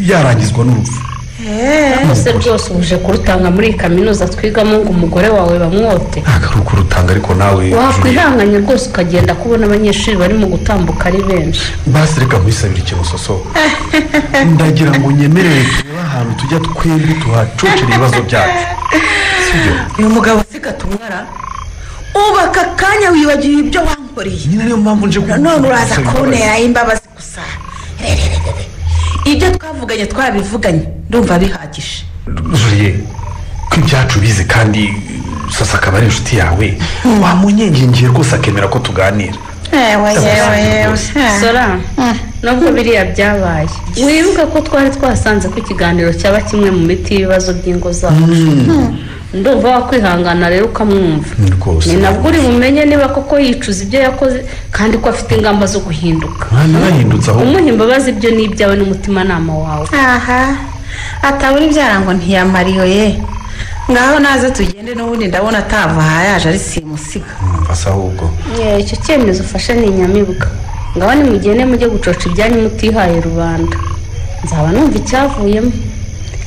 yarangizwa n'urupfu. Rwose rwose uje kurutanga muri kaminuza twigamo ngo umugore wawe bamwote. Ntabwo kurutanga ariko nawe wakwihanganye rwose ukagenda kubona abanyeshuri barimo gutambuka ari benshi. Basi reka nkwisabire ikintu Soso. Ndagira ngo nyemerere turebe ahantu tujya twembi tuhacocera ibibazo byacu. Sibyo? Uyu mugabo sigatumwara ubaka kanya wibagiwe ibyo wankoreye. Nyine niyo mpamvu nje none uraza kubonera imbabazi gusa. Ibyo twavuganye twabivuganye ndumva bihagije. Julie ko ibyacu bize kandi Soso akaba ari inshuti yawe wamunyengingiye rwose akemera ko tuganira. Yewe Sora nubwo biriya byabaye wibuka ko twari twasanze ko ikiganiro cyaba kimwe mu miti y'ibibazo by'ingo zacu. Ndumva wakwihangana rero ukamwumva. Ni nabwo uri bumenye niba koko yicuza ibyo yakoze kandi ko afite ingamba zo guhinduka. Narahindutse aho. Umuha imbabazi ibyo ni ibyawe n'umutimanama wawe. Aha atabura ibyarango ntiyamariyo ye. Ngaho naze tugende n'ubundi ndabona atava yaje ari simusiga. Mfasa ahubwo. Icyo cyemezo ufashe ni inyamibwa. Ngaho nimugende mujye gucoca ibyanyu mutihaye rubanda. Nzaba numva icyavuyemo.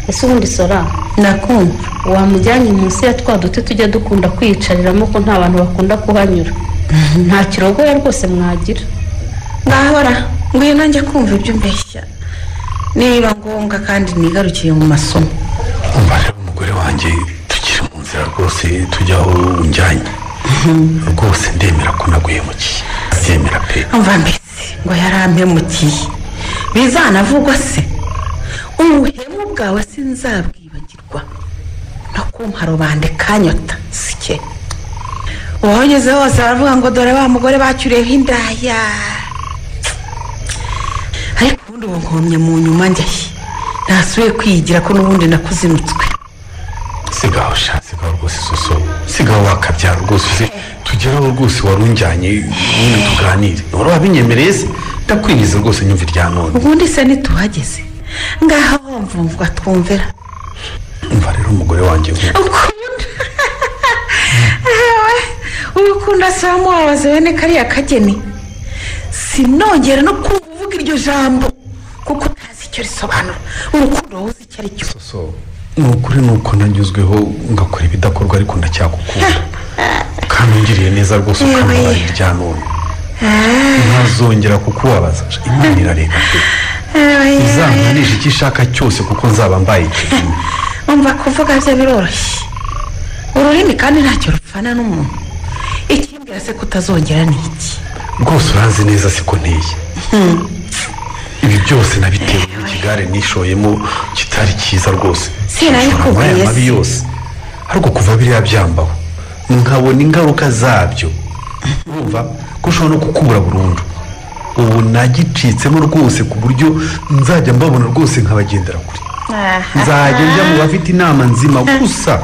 Ese ubundi Sora nakumva wamujyanye munsi ya twa duti tujya dukunda kwiyicariramo ko nta bantu bakunda kuhanyura. Nta kirogoya rwose mwagira. Ngahora ngwino njye kumva ibyo mbeshya niba ngombwa kandi nigarukiye mu masomo. Umva rero umugore wanjye tukiri mu nzira rwose tujya aho unjyanye. Rwose ndemera ko naguhemukiye. Ndemera pe. Umva mbese ngo yarampemukiye. Bizanavugwa se? Ubuhemu bwawe sinzabwibagirwa. No kumpa rubande kanyota sike. Uwageze hose baravuga ngo dore wa mugore bacyuriyeho indaya. Ariko ubundi ubu nkomye mu nyuma njye ntasubiye kwigira ko n'ubundi nakuzinutswe. Sigaho sha, sigaho rwose Soso. Sigaho wakabyara rwose tugeraho rwose warunjyanye ubundi tuganire. Wari wabinyemereye se? Ndakwingiza rwose nyumva irya none. Ubundi se ntituhageze. Ngaho mvumvwa twumvira. Umva rero umugore wanjye ukunda. Ukunda samuwabaze bene kariya kageni. Sinongera no kuvuga iryo jambo kuko ntazi icyo risobanura. Urukundo wowe uzi icyo ari cyo. Soso ni ukuri nuko nanyuzweho ngakora ibidakorwa ariko ndacyagukunda. Kandi ungiriye neza rwose ukambabarira irya none. Ntazongera kukubabaza. Imana irareba pe. Izampanisha icyo ishaka cyose kuko nzaba mbaye ikintu. Umva kuvuga byo biroroshye. Ururimi kandi ntacyo rupfana n'umuntu. Ikimbwira se kutazongera ni iki? Rwose uranzi neza siko nteye. Ibi byose nabitewe n'ikigare nishoyemo kitari cyiza rwose. Sinabikubwiye mabi yose. Ariko kuva biriya byambaho nkabona ingaruka zabyo. Urumva ko ushobora no kukubura burundu. Ubu nagicitsemo rwose ku buryo nzajya mbabona rwose nkabagendera kure. Nzajya njya mu bafite inama nzima gusa.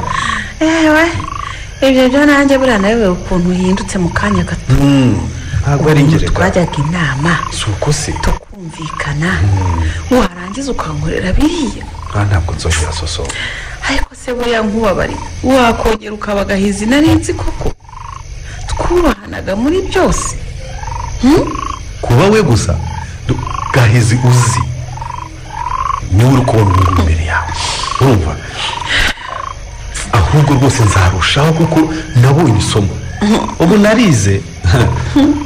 Ewe ibyo byo nanjye buriya nawe ukuntu uhindutse mu kanya gato. Ntabwo ari ingereka. Twajyaga inama si uko se tukumvikana warangiza ukankorera biriya. Ntabwo nzongera Soso. Ariko se buriya nkubabariye wakongera ukabagahiza nari nzi koko twubahanaga muri byose. Kuba we gusa Gahizi uzi niwe uri kubona umuntu imbere yawe. Urumva ahubwo rwose nzarushaho kuko nabonye isomo. Ubu narize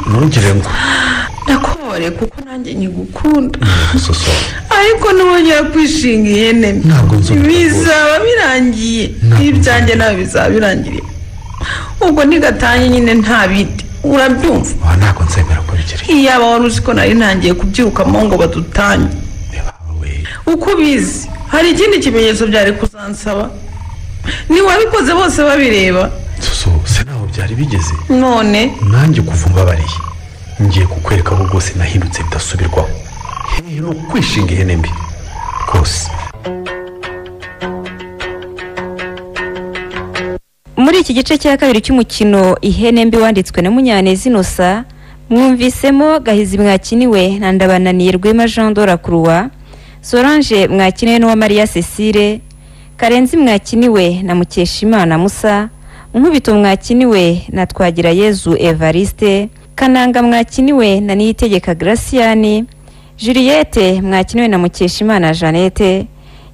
ntugire ngo ndakubabariye kuko nanjye nyigukunda. Soso ariko nongera kwishinga ihene ntabwo nzongera. Bizaba birangiye ibyanjye nawe bizaba birangiriye. Ubwo ntigatanye nyine nta bindi urabyumva. Ntabwo nzemera ko bigere. Iyaba wari uzi ko nari ntangiye kubyirukamo ngo badutanye. Uko ubizi hari ikindi kimenyetso byari kuzansaba. Niwabikoze bose babireba. Soso se naho byari bigeze. None nanjye kuva mbabariye ngiye kukwereka ko rwose nahindutse bidasubirwaho. Hehe no kwishinga ihene mbi rwose. Muri iki gice cya kabiri cy'umukino Ihene Mbi wanditswe na Munyaneza Innocent, mwumvisemo Gahizi mwakiniwe na Ndabananiye Rwema Jean de la Croix, Solange mwakiniwe n'uwa Maria Cecile, Karenzi mwakiniwe na Mukeshimana Musa, Nkubito mwakiniwe na Twagirayezu Evariste, Kananga mwakiniwe na Niyitegeka Graciane, Juliette mwakiniwe na Mukeshimana Jeannette,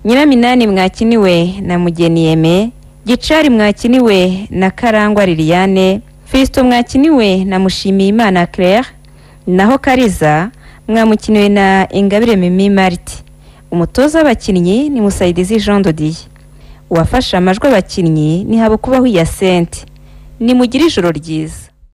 Nyiraminani mwakiniwe na Mugeni Aime, Gicari mwakiniwe na Karangwa Liliane, Fiston mwakiniwe na Mushimiyimana Claire, naho Kariza mwamukiniwe na Ingabire Mimi Marti. Umutoza w'abakinnyi ni Musaidizi Jean Dodier. Uwafashe amajwi abakinnyi ni Habukubaho Hyacinthe. Nimugire ijoro ryiza.